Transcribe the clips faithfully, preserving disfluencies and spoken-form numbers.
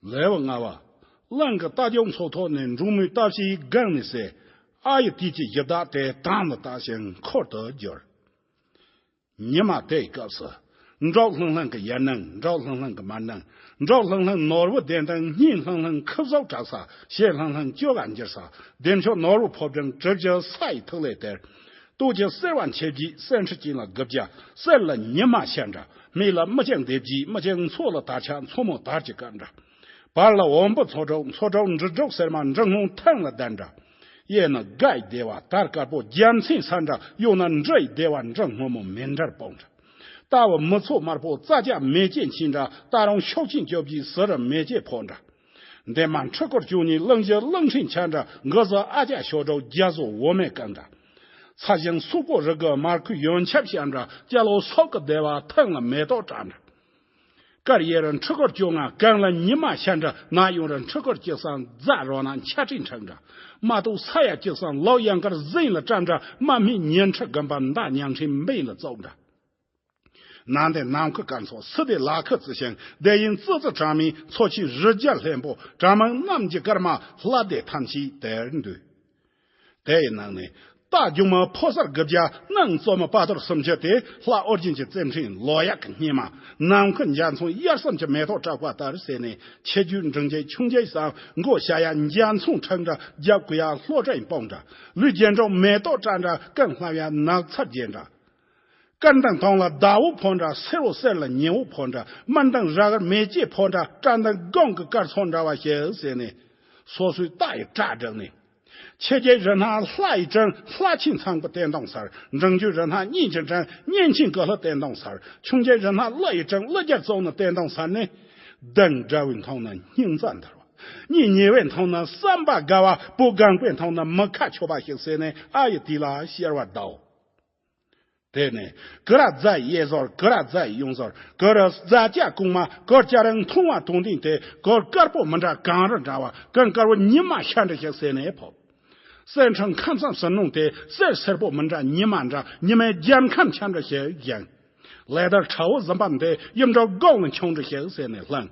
ལེའུ་ལྔ་པ། གླིང་གི་རྟ་རྒྱུག་ཚོགས་ཐོག་ནས་འབྲོག་མོའི་རྟ་བྱའི་སྒང་ནས་གསོས། ཨ་ཡི་དུས་ཀྱི་གཞི་བདག་དེ་དང་ལ་བཏགས་ཤིང་འཁོར་དུ་བསྒྱུར། ཉི་མ་དེའི་སྐབས་སུ། འབྲོག་ལྷང་ལྷང་གི་ཡར་སྣང་། འབྲོག་ལྷང་ལྷང་གི་མར་སྣང་། འབྲོག་ལྷང་ལྷང་ནོར་བུ་ལྡན་དང་། སྙིང་ལྷང་ལྷང་ཁུ་བཟོ་གྲགས་ས། ཞེ་ལྷང་ལྷང་སྐྱོ་ག་འགྱུར་ས། བདེ་མཆོག་ནོར་བུ་ཕོ་བྲང་གྲུ་བཞི་ས་ཡི་ཐིག་ལེ་དེར། སྟོད་ཀྱི་གསེར་བ་མཆེ་བརྒྱད། གསེར་ཁྲི་ཅན་ལ་དགུ་བརྒྱ། གསེར་ལ་ཉི་མ་ཤར་འདྲ། སྨད་ལ་མི་ཆེན་སྡེ་བརྒྱད། མི་ཆེན་མཚོ་ལ་དར་ཆ། མཚོ་མོ་དར་གྱི་སྐར་འདྲ། བར་ལ་འོམ་བུ་མཚོ་འབྲུག་མཚོ་འབྲུག་འབྲུ་འབྲུག་སེར་མ། འབྲུ་སྔོན་ཐང་ལ་བསྡད་འདྲ། གཡས་ན་དགའ་ཡི་བདེ་བ་དར་དཀར་པོ། རྒྱལ་མཚན་ས་འདྲ། གཡོན་ན་འབྲི་ཡི་བདེ་བ་འབྲི་སྔོན་མོ་མེ་འདྲར་སྤུངས་འདྲ། རྟ་བུ་མི་ཚོ་དམར་པོ་རྩྭ་ལྕགས་མེ་ལྕེ་འཁྱིལ་འདྲ། རྟ་རོང་ཤོག་ཆེན་བཅོ་བརྒྱད་ཟུར་རུ་མེ་ལྕེ་ཕོག་འདྲ། འདན་མ་འཕྲུལ་འཁོར་བཅུ་གཉིས། གླིང་བཞི་གླིང་ཕྲན་འཆར་འདྲ། མགུར་ཟུར་ཨ་ཅག་ཤོག་སྒྲོག་རྒྱ་བཟོ་འོ་མའི་སྐད་འདྲ། ཚ་ཞིང་སོག་པོ་རི་གི་མར་ཁུའི་ཡོན་ཆབ་ཤར་འདྲ། སྐྱ་ལོ་སོག་གི་སྡེ་བ་ཐང་ལ་མེ་ཏོག་བཀྲ་འདྲ། དཀར་ཡེ་རུ་འཕྲུལ་འཁོར་བཅོ་ལྔ། གངས་ལ་ཉི་མ་ཤར་འདྲ། ནགས་གཡོན་རུ་འཕྲུལ་འཁོར་སྐྱིད་སང་རྫ་རོ་ན་འཁྱག་ཁྲིག་འཁྲིག་འདྲ། རྨ་ཏོག་ས་ཡ་སྐྱིད་སང་ལོ་གཡང་དཀར་ཟིང་ལ་བཀྲ་འདྲ། རྨ་སྨད་ཉི་ཁྲི་དགུན་པ་མདའ་ཉང་ཁྲིའི་འབེན་ལ་བཙོག་འདྲ། ནང་སྡེ་ནམ་མཁའི་སྐར་ཚོགས། སི་ཏའི་ལ་ཁུ་བརྩི་ཞིང་། སྡེ་ཡིན་ཙི་ཙི་གྲངས་མེད། མཚོ་ཆེན་རི་རྒྱལ་ལྷུན་པོ། གྲངས་མང་གནམ་གྱི་སྐར་མ། ལྷ་སྡེ་ཐམས་ཅད་དེར་འདུས། དེ་ཡི་ནང་ནས་རྟ་རྒྱུག་མ་ཕོ་གསར་དགུ་བརྒྱ། སྣང་བཙོ་མ་དཔའ་ཐུལ་སུམ་ཅུ་དེ། ལྷ་ཨོ་རྒྱན་གྱི་རྩེ་ཕྲེང་ལོ་ཡག་གི་སྙེ་མ། ནམ་མཁའི་འཇའ་ཚོན་དབྱར་གསུམ་གྱི་མེ་ཏོག་བཀྲ་བ་ལྟར་བསྲེས་ནས། ཆེ་རྒྱུའི་འབྲིང་རྒྱུའི་ཆུང་རྒྱུའི་སང་། མགོ་ཞྭ་ཡ་འཇའ་ཚོན་འཁྲིགས་འདྲ། རྒྱབ་གུ་ཡ་ལྷོ་བྲན་སྤུངས་འདྲ། ལུས་རྒྱན་འགྲོ་མེ་ཏོག་བཀྲ་འདྲ། རྐན་ལྷམ་ཡ་ནགས་ཚལ་རྒྱས་འདྲ། སྐར་མདངས་དུང་ལ་ཟླ་བོ་ཕོག་འདྲ། སེར་བོ་གསེར་ལ་ཉི་འོད་ཕོག་འདྲ། དམར་མདངས་ར་གར་མེ་ལྕེ་ཕོག་འདྲ། བཀྲ་མདངས་དགུང་གི་སྐར་ཚོགས་འདྲ་བ་ཞིག་ཟེར་ནས། སོ་སོའི་རྟ་ཡི་སྐྲ་བསྒྲགས་ནས། ཆེ་རྒྱལ་རི་སྣ་ལྷ་ཡི་སྤྲིན། ལྷ་ཆེན་ཚང་པོ་བསྟན་དང་ཟེར། འབྲིང་རྒྱུད་རི་སྣ་གཉན་གྱི་སྤྲིན། གཉན་ཆེན་ཀུ་ལྷ་བསྟན་དང་ཟེར། ཆུང་རྒྱལ་རི་སྣ་ཀླུ་ཡི་སྤྲིན། ཀླུ་རྒྱལ་བཙོག་ནི་བསྟན་དང་ཟེར་ནས། གདན་འདྲ་བའི་མཐོང་ན་སྙིང་རྩ་འདར་བ། གཉེན་ཉེ་བའི་མཐོང་ན་བསམ་པ་དགའ་བ། བུ་རྒན་པའི་མཐོང་ན་མི་ཁ་ཆོད་པ་ཞིག་ཟེར་ནས། ཨ་ཡི་དུས་ལ་ཤར་བར་གདའོ། དེ་ནས་གུ་ར་རྫ་ཡི་གཡས་ཟུར། གུ་ར་རྫ་ཡི་གཡོན་ཟུར། གུ་རུ་རྫ་སྐྱ་གོང་མ། གུར་སྐྱ་རིང་མཐོང་བ་དོན་ལྡན་དེ། གུར་དཀར་པོ་མི་འདྲ་གངས་རི་འདྲ་བ། གངས་དཀར་བོ་ཉི་མ་ཤར་འདྲ་ཞིག་ཟེར་ནས་ཕོབ། གསེར་ཕྲེང་ཁམས་གསུམ་ཟིལ་གནོན་དེ། གསེར་སེར་པོ་མི་འདྲ་ཉི་མ་འདྲ། ཉི་མའི་རྒྱལ་ཁམས་འཁྱམས་འདྲ་ཞིག་བཞེངས། ལས་དར་ཁྲ་བོ་གཟིམ་པ་འདི། གཡུ་འབྲུག་དགུང་ལ་འཁྱོངས་འདྲ་ཞིག་ཟེར་ནས་བསླངས།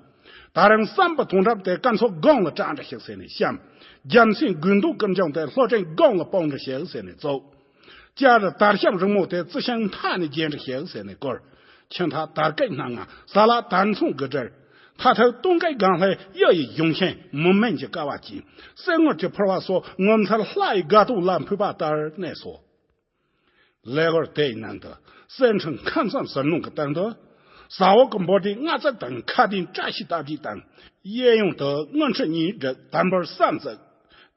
ད་རིང་བསམ་པ་དོན་གྲུབ་དེ། སྐར་ཚོགས་དགུང་ལ་བཀྲ་འདྲ་ཞིག་ཟེར་ནས་བཤམས། རྒྱལ་མཚན་དགོས་འདོད་ཀུན་འབྱུང་དེ། ལྷོ་སྤྲིན་དགུང་ལ་སྤུངས་འདྲ་ཞིག་ཟེར་ནས་བཙུགས། ལྕགས་རི་དར་ཤམ་རིང་མོ་དེ། རྩི་ཤིང་མཐའ་ནས་རྒྱས་འདྲ་ཞིག་ཟེར་ནས་བསྐོར། ཆུ་མཐའ་དར་སྐད་སྣ་ལྔ། ས་ལ་དར་མཚུངས་དགུ་སྒྲིལ། མཐའ་ཐུག་སྟོན་ཀའི་སྒང་ལྷའི་གཡུ་ཡི་གཞུང་ཆེན། མུ་མེན་གྱི་ཀ་བ་གྱིས། གསེར་དངུལ་གྱི་ཕུར་བ་སོགས། ངོ་མཚར་ལྷ་ཡི་དགའ་སྟོན་ལ་ཕུལ་བ་ལྟར་གནས་སོ། ལེ་གོར་དེའི་ནང་དུ། གསེར་ཕྲེང་ཁམས་གསུམ་ཟིལ་གནོན་གྱི་སྟེང་དུ། ཟ་འོག་གི་འབོལ་སྡེ་ལྔ་བརྩེགས་དང་། ཁ་གདན་བཀྲ་ཤིས་རྟ་བརྒྱད་དང་། གཡས་གཡོན་དུ་དངུལ་ཁྲི་གཉིས་བསྒྲིགས། དར་འབུར་གསུམ་བརྩེགས།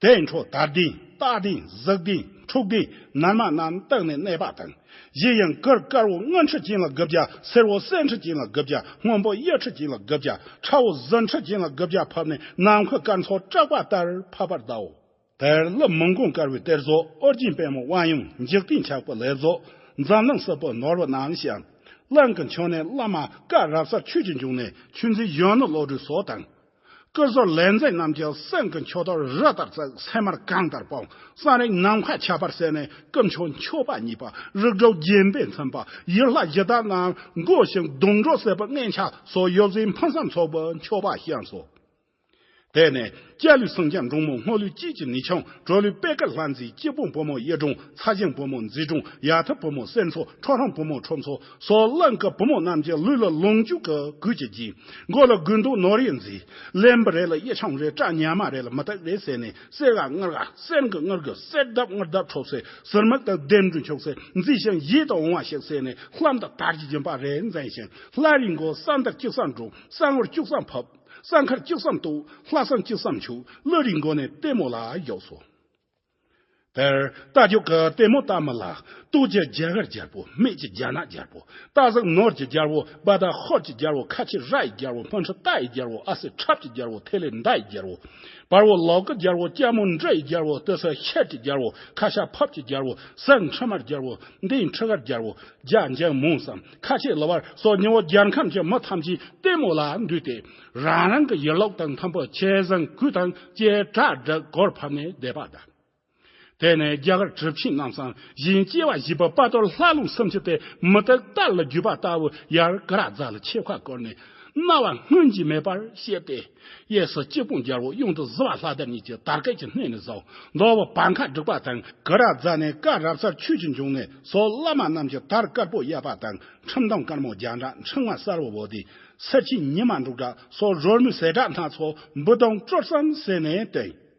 དེའི་འཕྲོ་དར་གདན། སྟག་གདན། གཟིག་གདན། ཁྲུས་གདན། ནར་མ་རྣམས་བཏེགས་ནས་གནས་པ་དང་། གཞན་ཡང་གུར་དཀར་བོ་དངུལ་ཁྲི་ཅན་ལ་དགུ་བརྒྱ། སེར་བོ་གསེར་ཁྲི་ཅན་ལ་དགུ་བརྒྱ། སྔོན་པོ་གཡུ་ཁྲི་ཅན་ལ་དགུ་བརྒྱ། ཁྲ་བོ་གཟི་ཁྲི་ཅན་ལ་དགུ་བརྒྱ་ཕབ་ནས། ནམ་མཁའི་སྐར་ཚོགས་བཀྲག་པ་ལྟར་ཕབ་པར་གདའོ། དེར་ཀླུ་མི་མགོན་དཀར་བོའི་གཏེར་བཟོ། ཨོ་རྒྱན་པད་མོ་དབང་ཡོན། འཇིག་རྟེན་ཆགས་པའི་ལས་བཟོ། འཛམ་གླིང་སྲིད་པའི་ནོར་བུ་རྣམས་ཤིང་། གླིང་གི་མཆོད་གནས་བླ་མ་བཀའ་རབ་གསལ་ཆོས་ཀྱི་འབྱུང་གནས། ཆོས་མཛད་གཞོན་ནུ་བློ་གྲོས་སོགས་དང་། སྐུ་ཟུར་ལས་མཛད་རྣམས་ཀྱིས་གསེང་གི་མཆོད་གཏོར་རི་ལྟར་བརྩེགས། སེམས་དམར་གངས་ལྟར་སྤུངས། བསམ་རིག་ནམ་མཁའ་ཁྱབ་པར་གསལ་ནས། སྐུ་མཆོག་མཆོད་པ་གཉིས་པ། རིགས་དྲུག་བརྒྱན་པས་མཚན་པ། ཡུལ་ལྷ་གཞི་བདག་རྣམས་བསྒོ་ཞིང་། སྡོང་གྲོགས་སྲིད་པའི་གནས་ཆགས་སོགས། ཡོད་ཚད་ཕུན་སུམ་ཚོགས་པའི་མཆོད་པ་བཤམས་སོ། དེ་ནས་སྐྱ་ལུས་སེང་ལྕམ་འབྲུག་མོ། སྔོ་ལུས་སྐྱིད་ཀྱི་ནུས་ཆུང་། དྲོ་ལུས་པད་དཀར་ལྷ་མཛེས། སྐྱིད་པོ་བུ་མོ་གཡུ་སྒྲོན། ཚ་ཞིང་བུ་མོ་མཛེས་སྒྲོན། ཡ་ཐི་བུ་མོ་གསེར་མཚོ། ཁྲོ་ཧྲང་བུ་མོ་ཁྲོམ་མཚོ་སོགས། གླིང་གི་བུ་མོ་རྣམས་ཀྱི་ལུས་ལ་ལོངས་སྤྱོད་ཀྱི་གོས་ཀྱི་རྒྱན། མགོ་ལ་དགོས་འདོད་ནོར་གཡུ་མཛེས། ལེན་པ་རེ་ལ་གཡུ་ཆང་རེ། སྐྲ་ཉག་མ་རེ་ལ་མུ་ཏིག་རེ་ཟེར་ནས། གསེར་ག་དངུལ་ག་གསེར་གི་དངུལ་གི་གསེར་ལྡབ་དངུལ་ལྡབ་འཁྲུགས་སེ། ཟུར་མིག་དང་ལྡེམ་འགྲོ་འཁྱུག་སེ། མཛེས་ཤིང་ཡིད་དུ་འོང་བ་ཞིག་ཟེར་ནས། ལྷམ་དང་དར་གྱི་སྦྱིན་པ་རེ་འཛིན་ཞིང་། ལྷ་རིའི་མགོ་ས་འདར་གཅིག་ཙམ་འགྲོ། ས་ངོར་གཅིག་ཙམ་ཕབ། ས་མཁར་གཅིག་ཙམ་གཏུག། ལྷ་སྲིན་གཅིག་ཙམ་འཁྱུག། ཀླུ་རིའི་མགོ་ནས་ལྟད་མོ་ལ་བཞག་སོ། དེར་རྟ་རྒྱུག་གི་ལྟད་མོ་ལྟ་མི་ལ། སྟོད་ཀྱི་རྒྱ་གར་རྒྱལ་པོ། སྨད་ཀྱི་རྒྱ་ནག་རྒྱལ་པོ། སྟག་གཟིག་ནོར་གྱི་རྒྱལ་པོ། རྦ་དང་ཧོར་གྱི་རྒྱལ་པོ། ཁ་ཆེ་ར་ཡི་རྒྱལ་པོ། སྨིན་ཁྲི་རྟ་ཡི་རྒྱལ་པོ། ཨ་སེ་ཁྲབ་ཀྱི་རྒྱལ་པོ། ཐེ་ལེ་མདའ་ཡི་རྒྱལ་པོ། བལ་བོ་ལོག་གི་རྒྱལ་པོ། སྐྱ་མོ་འབྲི་ཡི་རྒྱལ་པོ། ཏི་སེ་ཤེལ་གྱི་རྒྱལ་པོ། ཁ་ཤ་ཕབ་ཀྱི་རྒྱལ་པོ། ཟན་ཁྲི་མར་རྒྱལ་པོ། འདན་ཁྲི་ཁར་རྒྱལ་པོ། རྒྱ་འཇང་མོང་ཟམ། ཁ་ཆེ་ལ་བར་སོགས་ཉི་འོག་རྒྱལ་ཁམས་ཀྱི་མི་ཐམས་ཅད་ལྟད་མོ་ལ་འདུས་ཏེ། རང་རང་གི་ཡིར་ལོག་དང་མཐུན་པའི་ཆས་ཟང་གོས་དང་བཅས་གྲ་སྒྲིག་གུར་ཕབ་ནས་བསྡད་པ་དང་། དེ་ནས་རྒྱ་གར་གྲུབ་ཆེན་རྣམས་སམ་གཞན་སྐྱེ་བ་བཞི་པའི་དཔའ་བརྟུལ་ལྷ་ལུང་སུམ་ཅུ་དེ་མུ་ཏིག་གཏེར་ལ་རྒྱུས་པ་ལྟ་བུ་ཡར་གུ་ར་རྫ་ལ་ཆས་ཁ་བསྐོར་ནས། རྣ་བ་སྔོན་གྱི་མེ་འབར་བཤད་དེ། གཡས་སུ་སྐྱིད་སྤུངས་རྒྱལ་པོ་གཡོན་དུ་བཟི་བ་ལྷ་ལྡན་གཉིས་ཀྱི་དར་སྐད་ཀྱི་སྣེ་ནས་བཟུང་། མདོ་བོ་བར་ཁ་བསྒྲིགས་པ་དང་། གུ་ར་རྫ་ནས་ཀ་རབ་གསར་ཆོས་ཀྱི་འབྱུང་གནས་སོགས། བླ་མ་རྣམས་ཀྱི་དར་དཀར་པོ་གཡས་པ་དང་། ཁྲིམས་སྡོང་དཀར་མོ་རྒྱ་འདྲ་འཕྲེང་བ་གསལ་བོ་བོ་དེ། སེར་ཆེན་ཉི་མ་འབྲུག་སྒྲ་སོགས། རོལ་མོའི་ཟེ་སྒྲ་སྣ་ཚོགས་འབུ་སྡོང་སྤྲོ་བསམ་ཟེར་ནས་བསྟན།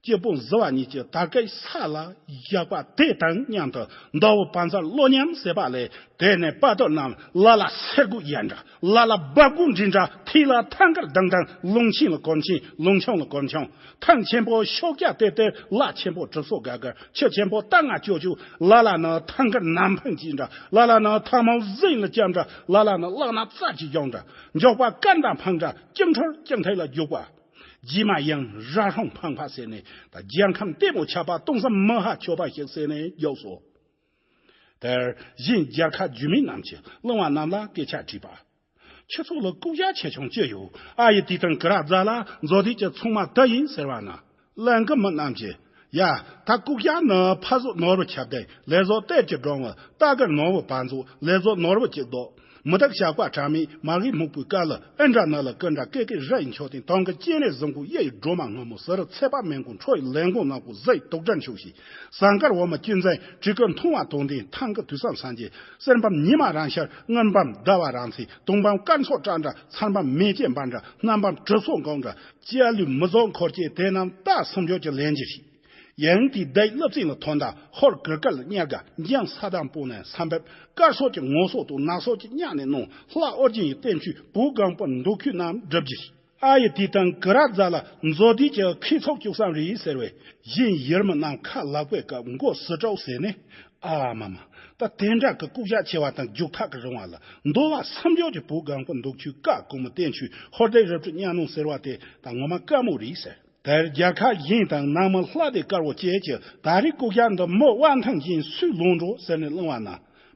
སྐྱིད་སྤུངས་བཟི་བ་གཉིས་ཀྱི་དར་སྐད་ས་ལ་བཞག་པ་དེ་དང་མཉམ་དུ། མདོ་བོ་བར་མཚམས་གློ་མཉམ་ཟེར་བ་ལས། དེ་ནས་དཔའ་རྟུལ་རྣམས་ལ་ལ་སེར་སྒོ་གཡས་འདྲ། ལ་ལ་སྦ་སྒོ་འདྲ་འདྲ། ཐིག་ལ་ཐང་དཀར་ལྡང་ལྡང་། ལུང་ཆེན་ལ་གོར་ཆེན། ལུང་ཆུང་ལ་གོར་ཆུང་། ཐང་ཆེན་པོ་ཤོག་སྐྱ་ཏེར་ཏེར། ལ་ཆེན་པོ་གྲིབ་སོ་གར་གར། ཆུ་ཆེན་པོ་རྟ་རྔ་ཅོག་ཅོག། ལ་ལ་ནི་ཐང་དཀར་ནམ་འཕང་གཅིག་འདྲ། ལ་ལ་ནི་ཐང་མོ་གཟིངས་ལ་བཅམ་འདྲ། ལ་ལ་ནི་གླག་ན་རྩྭ་གཅིག་གྱོན་འདྲ། མགྱོགས་པ་སྐར་མདའ་འཕང་འདྲ། སྐྱིབ་འཕྲོར་སྐྱིབ་མཐིལ་ལ་རྒྱུག་པ། རྗེས་མ་ཡང་ར་ཧྲོང་འཕང་པ་ཟེར་ནས། ད་རྒྱལ་ཁམས་ལྟད་མོ་ཆགས་པ། སྟོང་བསམ་མི་ཧ་ཆོད་པ་ཞིག་ཟེར་ནས་རྒྱོགས་སོ། དེར་གཞན་རྒྱལ་ཁ་རྒྱུས་མེད་རྣམས་ཀྱིས་གླིང་བ་རྣམས་ལ་སྐད་ཆ་དྲིས་པ། ཁྱེད་ཚོ་ལ་ལྐུགས་ཞྭ་ཆེ་ཆུང་ཅི་ཡོད། ཨ་ཡེ་དུས་དང་གུ་ར་རྫ་ལ་མཛོ་དུས་ཀྱི་ཚོང་མ་དེ་ཡིན་ཟེར་བ་ན། གླིང་གི་མི་རྣམས་ཀྱིས། ཡ། ད་ལྐུགས་ཞྭ་ནི་ཕ་བཟོ་ནོར་བུ་ཁྱབ་ལྡན། ལས་བཟོ་གཏེར་གྱི་སྒྲོན་བུ། རྟ་གི་ནོར་བུ་བ་མཛོ། ལས་བཟོ་ནོར་བུ་གཅིག་རྡོ། མི་དག་ཞགས་པ་དྲ་མིག། མ་གི་སྨུག་པོའི་དཀར་ལ། ཨེ་འདྲ་ན་ལ་ཀི་འདྲ། ཀེ་ཀེ་ར་ཡི་མཆོད་རྟེན། དོང་གི་སྤྱན་རས་གཟིམ་སྐུ། གཡས་ཡི་སྒྲོལ་མ་སྔོན་མོ། ཟུར་ཚེ་དཔག་མེད་མགོན། ཁྲོ་ཡི་ལས་མགོན་ནག་པོ། གཟི་ཡི་དུག་སྦྲང་ཤུགས་ཤིག། ཟངས་དཀར་འོ་མ་བཅུད་འཛིན། གྲི་གུ་མཐོང་བ་དོན་ལྡན། ཐང་གི་དུས་བསམ་སངས་རྒྱས། གསེར་འབམ་ཉི་མ་རང་ཤར། དངུལ་འབམ་ཟླ་བ་རང་ཚེས། དུང་འབམ་སྐར་ཚོགས་བཀྲ་འདྲ། ཚེར་འབམ་མེ་ལྕེ་འབར་འདྲ། སྣམ་འབམ་གྲིབ་སོ་འགོང་འདྲ། སྐྱ་ལུས་མི་བཟོད་འཁོར་སྐྱེས། དེ་རྣམས་རྟ་སུམ་འགྱོད་ཀྱི་ལན་གྱི་རིགས། ཡང་དེའི་ལྡེ་ཀླུ་བཙན་ལ་ཐོན་ད། ཧོར་གུར་དཀར་ལ་གཉེར་དགའ། འཇང་ས་དང་པོ་ནས་ས་འབེབས། དཀར་སོགས་ཀྱི་ངོ་སོགས་དང་། ནག་སོགས་ཀྱི་གཉའ་ནས་གནོན། ལྷ་ཨོ་རྒྱན་གྱི་བསྟན་བཅོས། བོད་སྒང་པོ་མདོ་ཁུལ་རྣམས་སྒྲུབ་རྒྱུ་རེད། ཨ་ཡེ་དུས་དང་གུ་ར་རྫ་ལ་མཛོ་དུས་ཀྱི་ཁེ་ཚོགས་བཅུག་བསམ་རེད་ཟེར་བས། གཞན་ཡུལ་མི་རྣམས་ཁ་ལག་པའི་སྐབས་མགོ་སུ་དཀྲོག་ཟེར་ནས། ཨ་མ་མ། ད་དེ་འདྲ་གི་ལྐུགས་ཞྭ་ཆེ་བ་དང་རྒྱུག་ཐག་གི་རིང་བ་ལ། མདོ་བ་སུམ་འགྱོད་ཀྱི་བོད་སྒང་པོ་མདོ་ཁུལ་ཀ་གོང་མའི་བསྟན་བཅོས། ཧོར་སྡེ་རི་ཁྲོད་གཉའ་གནོན་ཟེར་བ་དེ་ད་ངོ་མ་དཀའ་མོ་རེད་ཟེར། དེར་རྒྱལ་ཁབ་གཞན་དང་ནང་མི་ལྷ་སྡེ་དཀར་བོ་བཅས་ཀྱིས། ད་རེས་ལྐུགས་ཞྭ་འདི་མི་དབང་ཐང་ཅན་སུས་ལོངས་འགྲོ་ཟེར་ནས་གླེང་བ་ན།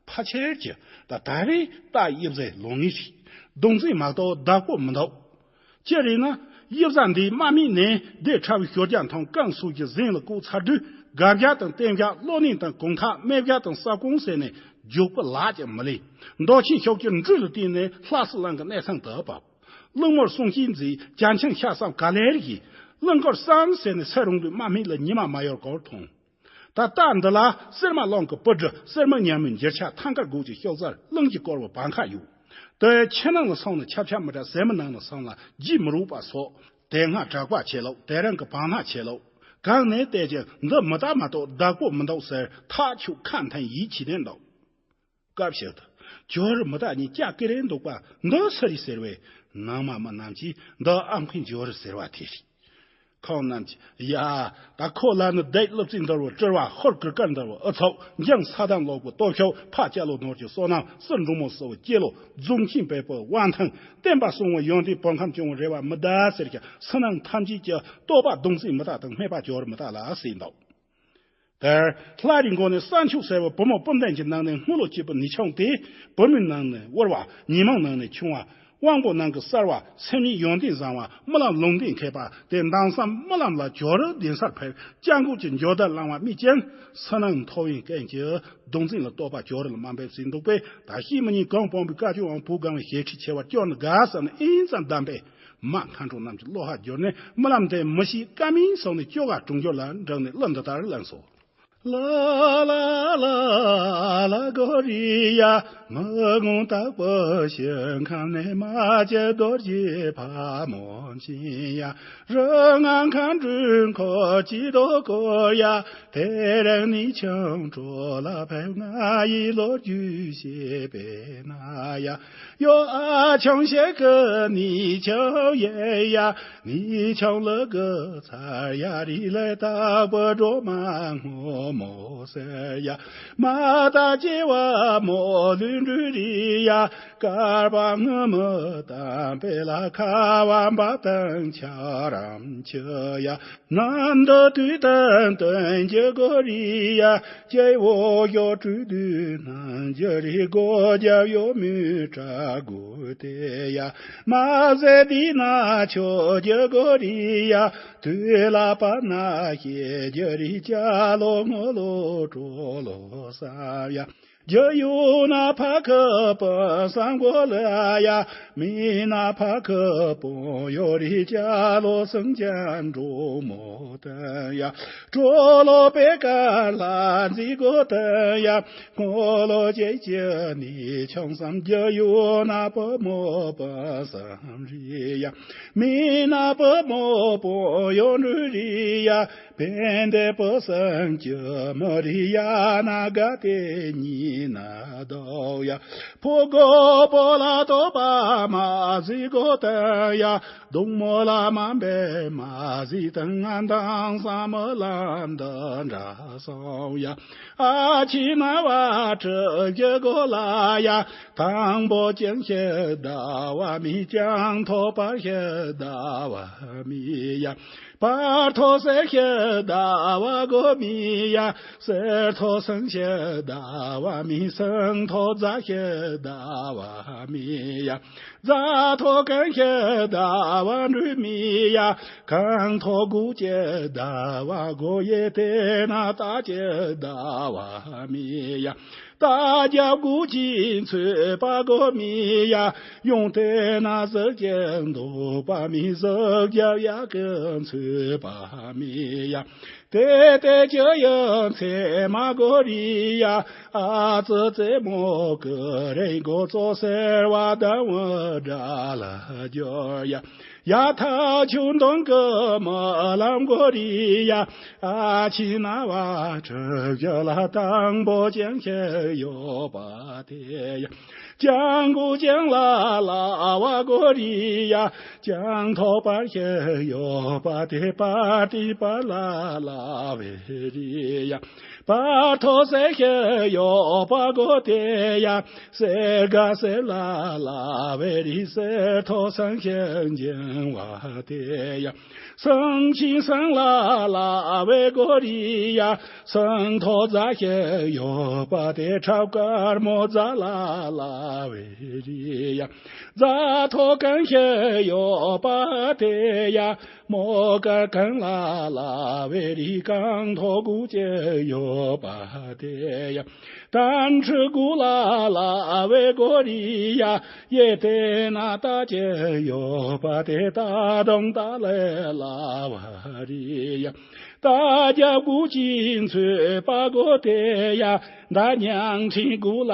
ཕལ་ཆེར་གྱིས། ད་ད་རེས་རྟ་གཡུ་བཟའི་ལོ་ངེས་རེད། གདུང་འཛིན་མ་གཏོགས་བདག་པོ་མི་འདུག། ཅི་རེད་ན། གཡུ་བཟའ་འདིའི་དམག་མིའི་ནང་སྡེ་ཁྲ་བའི་ཞོར་རྒྱ་མཐོང་རྐང་སུག་གི་གཟན་ལ་བཀུག་ཚར་དུས། སྒ་བཞག་དང་སྟེང་བཞག། གློ་ནད་དང་གོང་ཐག། སྨད་བཞག་དང་ས་ཁོངས་ཟེར་ནས་རྒྱུག་པ་ལག་ཀྱང་མི་ལེན། མདོ་ཆེན་ཤོག་གི་འབྲུ་ལ་བརྟེན་ནས་ལྷ་སྲིན་གླིང་གི་གནས་ཚང་དུ་བབས། གླིང་མོར་སྲུང་སྐྱེལ་མཛད། བྱ་འཆིང་ཤ་བསམ་ག་ལེར་བཞེས། གླིང་སྐོར་བསམ་ཟེར་ནས་སེ་རུང་དུ་དམག་མི་ལ་ཉི་མ་མ་ཡོར་གོར་ཐོང་། ད་ལྟ་འདི་ལ་གསེར་མ་གླིང་གི་སྤུ་གྲི། གསེར་མ་ཉ་མོའི་འགྱུར་ཆ། ཐང་དཀར་སྒོག་གི་ཤོག་རྩར། གླིང་གི་སྐོར་བ་བང་ཁ་ཡོད། དེ་ཕྱི་ནང་ལ་སོང་ན་ཆབ་ཆབ་མི་འདྲ། ཟེ་མོ་ནང་ལ་སོང་ན་རྗེས་མི་རུག་པ་སོགས། དེ་སྔ་དྲག་པ་ཆེ་ལོག། དེ་རིང་གི་བང་ནག་ཆེ་ལོག། གང་ནས་བལྟས་ཀྱང་འདི་མི་རྟག་མ་གཏོགས་བདག་པོ་མི་འདུག་ཟེར། ཐག་ཆོད་ཁ་མཐུན་ཡིད་ཆེས་ནས་འདུག། སྐབས་ཤིག་ཏུ། ཇོ་རི་མི་རྟ་གཉིས་སྐྱ་ཀེ་རེ་འདུག་པ་འདི་སུ་རེད་ཟེར་བས། ནང་མ་མི་རྣམས་ཀྱིས་འདི་ཨ་མཁན་ཇོ་རི་ཟེར་བ་དེ་རེད། ཁོང་རྣམས་ཀྱིས། ཡ། ད་ཁོ་ལ་ནི་ལྡེ་ཀླུ་བཙན་འདུལ་བའི་སྤྲུལ་བ། ཧོར་གུར་དཀར་འདུལ་བའི་ཨུ་ཚུགས། འཇང་ས་དམ་ལོ་པོ་སྟོབས་ཤུགས། ཕ་སྐྱ་ལོ་ནོར་གྱི་བསོད་ནམས། སྲིད་འབྲུག་མོ་སྲིད་པའི་སྐྱེས་ལོ། རྫོང་ཆེན་བལ་པོའི་དབང་ཐང་། བསྟན་པ་སྲུང་བའི་ཡོན་ཏན། བོད་ཁམས་སྐྱོང་བའི་རེ་བ། མི་གདའ་ཟེར་ཀྱང་། ཕྱི་ནང་ཐམས་ཅད་ཀྱི་རྟོགས་པ་གདུང་སྲས་མི་རྟ་དང་སྨད་པ་ཇོ་རི་མི་རྟ་ལ་ཟེར་འདུག། དེར་ལྷ་རིའི་མགོ་ནས་ས་མཆོག་ཟེར་བའི་བུ་མོ་སྤུན་ལྡན་གྱི་ནང་ནས་སྔོན་ལོ་སྐྱེས་པའི་ནུས་ཆུང་དེ། བུད་མེད་ནང་ནས་དབུལ་བ། ཉི་མ་ནང་ནས་ཆུང་བ། དབང་པོ་ནང་གི་གསར་བ། སེམས་ཉིད་ཡོན་ཏན་བཟང་བ། རྨི་ལམ་ལུང་བསྟན་མཁས་པ། དེ་མདང་སང་རྨི་ལམ་ལ་ཇོ་རི་གདན་སར་ཕེབས། སྐྱབས་མགོན་གྱི་འབྱོར་ལྡན་བླ་མ་རྨིས་ཀྱང་། ཕྱི་ནང་མཐོ་བའི་རྐྱེན་གྱིས་གདུང་འཛིན་ལ་གཏོགས་པ་ཇོ་རི་ལ་མ་འབེབས་ཟིན་འདུག་པས། ད་ཤེས་མི་ཉན་གང་སྤོང་བའི་བཀའ་བཅོལ་བའི་བུ་སྒང་བའི་ཞལ་ཁྲིད་ཆེ་བར་སྐྱོར་ནི་དགའ་བསམ་ནས་ཨིན་ཙམ་གདམས་པས། མ་མཁའ་འགྲོ་རྣམས་ཀྱི་བློ་ཧ་བསྒྱུར་ནས། རྨི་ལམ་དེ་མི་ཤེས་ཀ་མིན་སོང་ནས་ཅོ་ག་གྲོང་ཁྱེར་ལ་འགྲངས་ནས་གླུ་འདི་ལྟར་བླངས་སོ། ལ་ལ་ལ་ལ་གོ་རི་ཡ། མི་དགོང་དྭགས་པོ་ཞིང་ཁམས་ནས། རྨ་བྱའི་རྡོ་རྗེ་ཕག་མོ་འཕྱིན་ཡ། རི་ང་མཁའ་འགྲོའི་འཁོར་གྱིས་བསྐོར་ཡ། དེ་རིང་ནུས་ཆུང་གྲོ་ལ་ཕེབས། ང་ཡི་ལོ་རྒྱུས་བཤད་པས་ན་ཡ། ཡོ་ཨ་ཆུང་ཞིག་གི་ནུས་ཆུང་ཡེ་ཡ། ནུས་ཆུང་ལུ་གུ་ཚར་ཡ། རི་ལས་དྭགས་པོ་སྒྲོལ་མ་སྔོན་མོ་ཟེར་ཡ། མ་དག་སྐྱེ་བ་མོ་ལུས་འགྲོ་རི་ཡ། དཀར་པ་སྔོན་མོ་དམ་པའི་ལ། ཁ་བ་འབབ་དང་ཆ་རམ་ཆུ་ཡ། ནམ་དུ་དུས་དང་བསྟུན་གྱི་གོ་རི་ཡ། སྐྱེ་བོ་ཞོ་དྲུག་དུས་སྣང་གི་རི། སྒོ་རྒྱབ་གཡོ་མོའི་བྲག་སྒོ་དེ་ཡ། མ་ཟད་འདི་ན་ཆོས་ཀྱི་གོ་རི་ཡ། དུས་ལ་བབ་ན་ཤེས་ཀྱི་རི། སྐྱ་ལོ་སྔོ་ལོ་གྲོ་ལོ་བསམ་ཡ། རྒྱུ་ཡོད་ན་ཕ་ཁུ་སྤུན་བསམ་དགོས་ལ་ཡ། མེད་ན་ཕ་ཁུ་སྤུན་ཡོད་རེད། ཅ་ལོ་སེང་ལྕམ་འབྲུག་མོ་དང་ཡ། གྲོ་ལོ་པད་དཀར་ལྷ་མཛེས་དགོས་དང་ཡ། སྔོ་ལོ་སྐྱེས་ཀྱི་ནི་ཆང་བསམ། རྒྱུ་ཡོད་ན་བུ་མོ་སྤུན་བསམ་རེད་ཡ། མེད་ན་བུ་མོ་སྤུན་ཡོད་འགྲོ་རེད་ཡ། ཕན་བདེ་བུ་སེམས་ཀྱི་མི་རིགས་ཡ། ན་དགའ་དེ་ཉིད་ན་ལྡོག་ཡ། ཕོ་རྒོད་པོ་ལ་དོགས་པ་མ་བཟོད་དགོས་དང་ཡ། སྡུག་མོ་ལ་དམའ་འབེབས་མ་བཟོད་དང་། ང་དང་བསམ་མི་ལམ་འདི་འདྲ་སོང་ཡ། ཨ་ཕྱི་ན་བ་གྲུ་བཞི་དགོས་ལ་ཡ། དང་པོ་ཅང་ཤེས་ཟླ་བ་མེད། ལྗང་ཐོག་བར་ཤེས་ཟླ་བ་མེད་ཡ། བར་ཐོག་གསེར་ཤེས་ཟླ་བ་དགོས་མེད་ཡ། གསེར་ཐོག་སེང་ཤེས་ཟླ་བ་མེད། སེང་ཐོག་རྫ་ཤེས་ཟླ་བ་མེད་ཡ། རྫ་ཐོག་གངས་ཤེས་ཟླ་བ་འགྲོ་མེད་ཡ། གངས་ཐོག་དགུ་སྐྱེས་ཟླ་བ་དགོས། གཡས་དེ་ན་རྟ་སྐྱེས་ཟླ་བ་མེད་ཡ། རྟ་རྒྱབ་དགུ་སྐྱེས་ཚོས་པ་དགོས་མེད་ཡ། གཡོན་དེ་ན་གཟིག་སྐྱེས་འདུག་པ་མེད། གཟིག་རྒྱབ་གཡག་གི་ཚོས་པ་མེད་ཡ། དེ་དེ་ཅི་ཡང་ཚེ་མ་དགོས་རེད་ཡ། ཨ་ཙི་རྩེད་མོ་གི་རེད་དགོས། ཙོག་ཟེར་བ་ཟླ་བོ་འདྲ་ལ་འགྱུར་ཡ། ཡ་ཐག་ཆུ་འདོན་གི་མ་ལམ་དགོས་རེད་ཡ། ཨ་ཕྱི་ན་བ་གྲུ་བཞི་ལ་དང་པོ་ཅང་ཤེས་ཡོད་པ་དེ་ཡ། ལྗང་གུ་ལྗང་ལ་ལ་བ་དགོས་རེད་ཡ། ལྗང་ཐོག་བར་ཤེས་ཡོད་པ་དེ། བར་དེ་བར་ལ་ལ་བའི་རེད་ཡ། བར་ཐོག་གསེར་ཤེས་ཡོད་པ་དགོས་དེ་ཡ། གསེར་ག་གསེར་ལ་ལ་བའི་རེད། གསེར་ཐོག་སེང་ཤེས་འགྱིང་བ་དེ་ཡ། སེང་ཆེན་སེང་ལ་ལ་བའི་དགོས་རེད་ཡ། སེང་ཐོག་རྫ་ཤེས་ཡོད་པ་དེ། ཁྲབ་དཀར་མོ་རྫ་ལ་ལ་བའི་རེད་ཡ། རྫ་ཐོག་གངས་ཤེས་ཡོད་པ་དེ་ཡ། མོ་དཀར་གངས་ལ་ལ་བའི་རེད། གངས་ཐོག་དགུ་སྐྱེས་ཡོད་པ་དེ་ཡ། དར་ཕྲུ་གུ་ལ་ལ་བའི་དགོས་རེད་ཡ། གཡས་དེ་ན་རྟ་སྐྱེས་ཡོད་པ་དེ། རྟ་དང་རྟ་ལས་ལ་བ་རེད་ཡ། རྟ་རྒྱབ་དགུ་སྐྱེས་ཚོས་པ་དགོས་དེ་ཡ། མདའ་རྒྱང་ཕྲན་དགུ་ལ་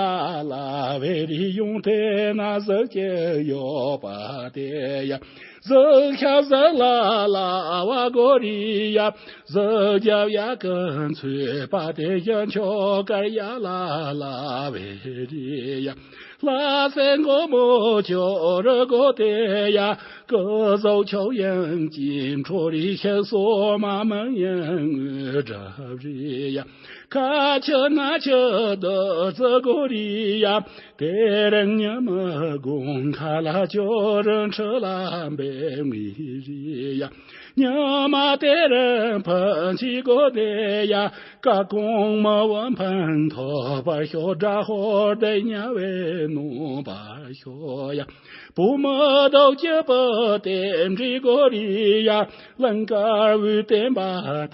ལ་བའི་རེད། གཡོན་དེ་ན་གཟིག་སྐྱེས་ཡོད་པ་དེ་ཡ། གཟིག་ཤ་གཟིག་ལ་ལ་བ་དགོས་རེད་ཡ། གཟིག་རྒྱབ་གཡག་གི་ཚོས་པ་དེ། གཡས་ཕྱོགས་དཀར་གཡག་ལ་ལ་བའི་རེད་ཡ། ལྷ་སའི་མགོ་མོ་ཅོག་རི་དགོས་དེ་ཡ། སྐུ་གཟུགས་ཁྱོག་ཡང་སྐྱིད་འཕྲོ་རེད། ཤ་སོ་མ་མང་ཡང་དངོས་གྲུབ་རེད་ཡ། ཁ་ཆུ་སྣ་ཆུ་བདུད་རྩི་དགོས་རེད་ཡ། དེ་རིང་ཉི་མ་དགུན་ཁ་ལ་ཅོག་རི་ཁྲི་ལ་འབེབས་ངེས་རེད་ཡ། ཉི་མ་དེ་རིང་ཕན་ཆད་དགོས་དེ་ཡ། ཀ་གོང་མ་བ་འཕང་མཐོ་བར་ཤོག། དགྲ་ཧོར་སྡེ་དམྱལ་བའི་ནང་བར་ཤོག་ཡ། བུ་མོ་དང་སྐྱེས་བུ་རྟེན་འབྲེལ་དགོས་རེད་ཡ། གླིང་དཀར་བོའི་བསྟན་པ་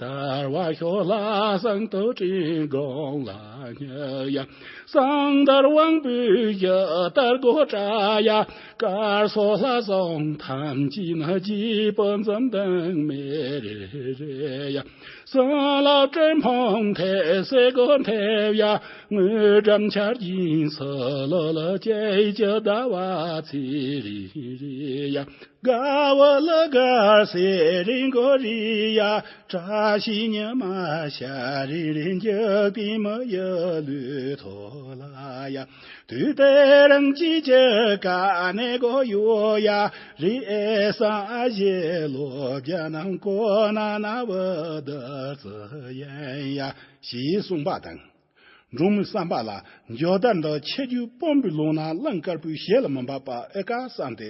དར་བར་ཤོག། ལྷ་སྲིན་དུད་འགྲོའི་དགོངས་ལ་ཉལ་ཡ། གསང་དར་དབང་པོའི་གཞི་ལྟར་དགོས་དྲག་ཡ། དཀར་སོག་ལྷ་བཟང་ཐམས་ཅད་ནི་རྒྱལ་པོ་འཛུམ་ལྡན་མེ་རེ་རེ་ཡ། བྱིན་རླབས་སྤྲིན་ཕུང་ཐེབས་སེ་སྒོ་འཐེབས་ཡ། དངུལ་སྒྲོམ་ཆར་ཆེན་སུ་ལུ་ལུ། སྐྱེས་ཀྱི་ཟླ་བ་ཚེ་རིང་རེད་ཡ། དགའ་བོ་ལ་དགའ་སེ་རིང་དགོས་རེད་ཡ། བཀྲ་ཤིས་ཉི་མ་ཤར་རིང་རིང་། འཇིག་རྟེན་མི་ཡི་ལུས་ཐོག་ལ་ཡ། དུས་དེ་རིང་སྐྱིད་ཀྱི་དཀའ་གནད་དགོས་ཡོད་ཡ། རེས་གཟའ་ཨ་ཞེ་ལོ་བརྒྱ་ནང་ཁོ་ན་ན་བུ་བདུད་རྩི་ཡིན་ཡ། ཞེས་གསུངས་པ་དང་། འབྲོང་མོའི་བསམ་པ་ལ། འཇོ་དར་འདི་ཁྱེད་ཀྱིས་སྤོན་པོའི་ལོ་ན་གླིང་དཀར་པོའི་ཞལ་ལ་མི་འབབ་པ་ཨེ་དཀའ་བསམ་སྟེ།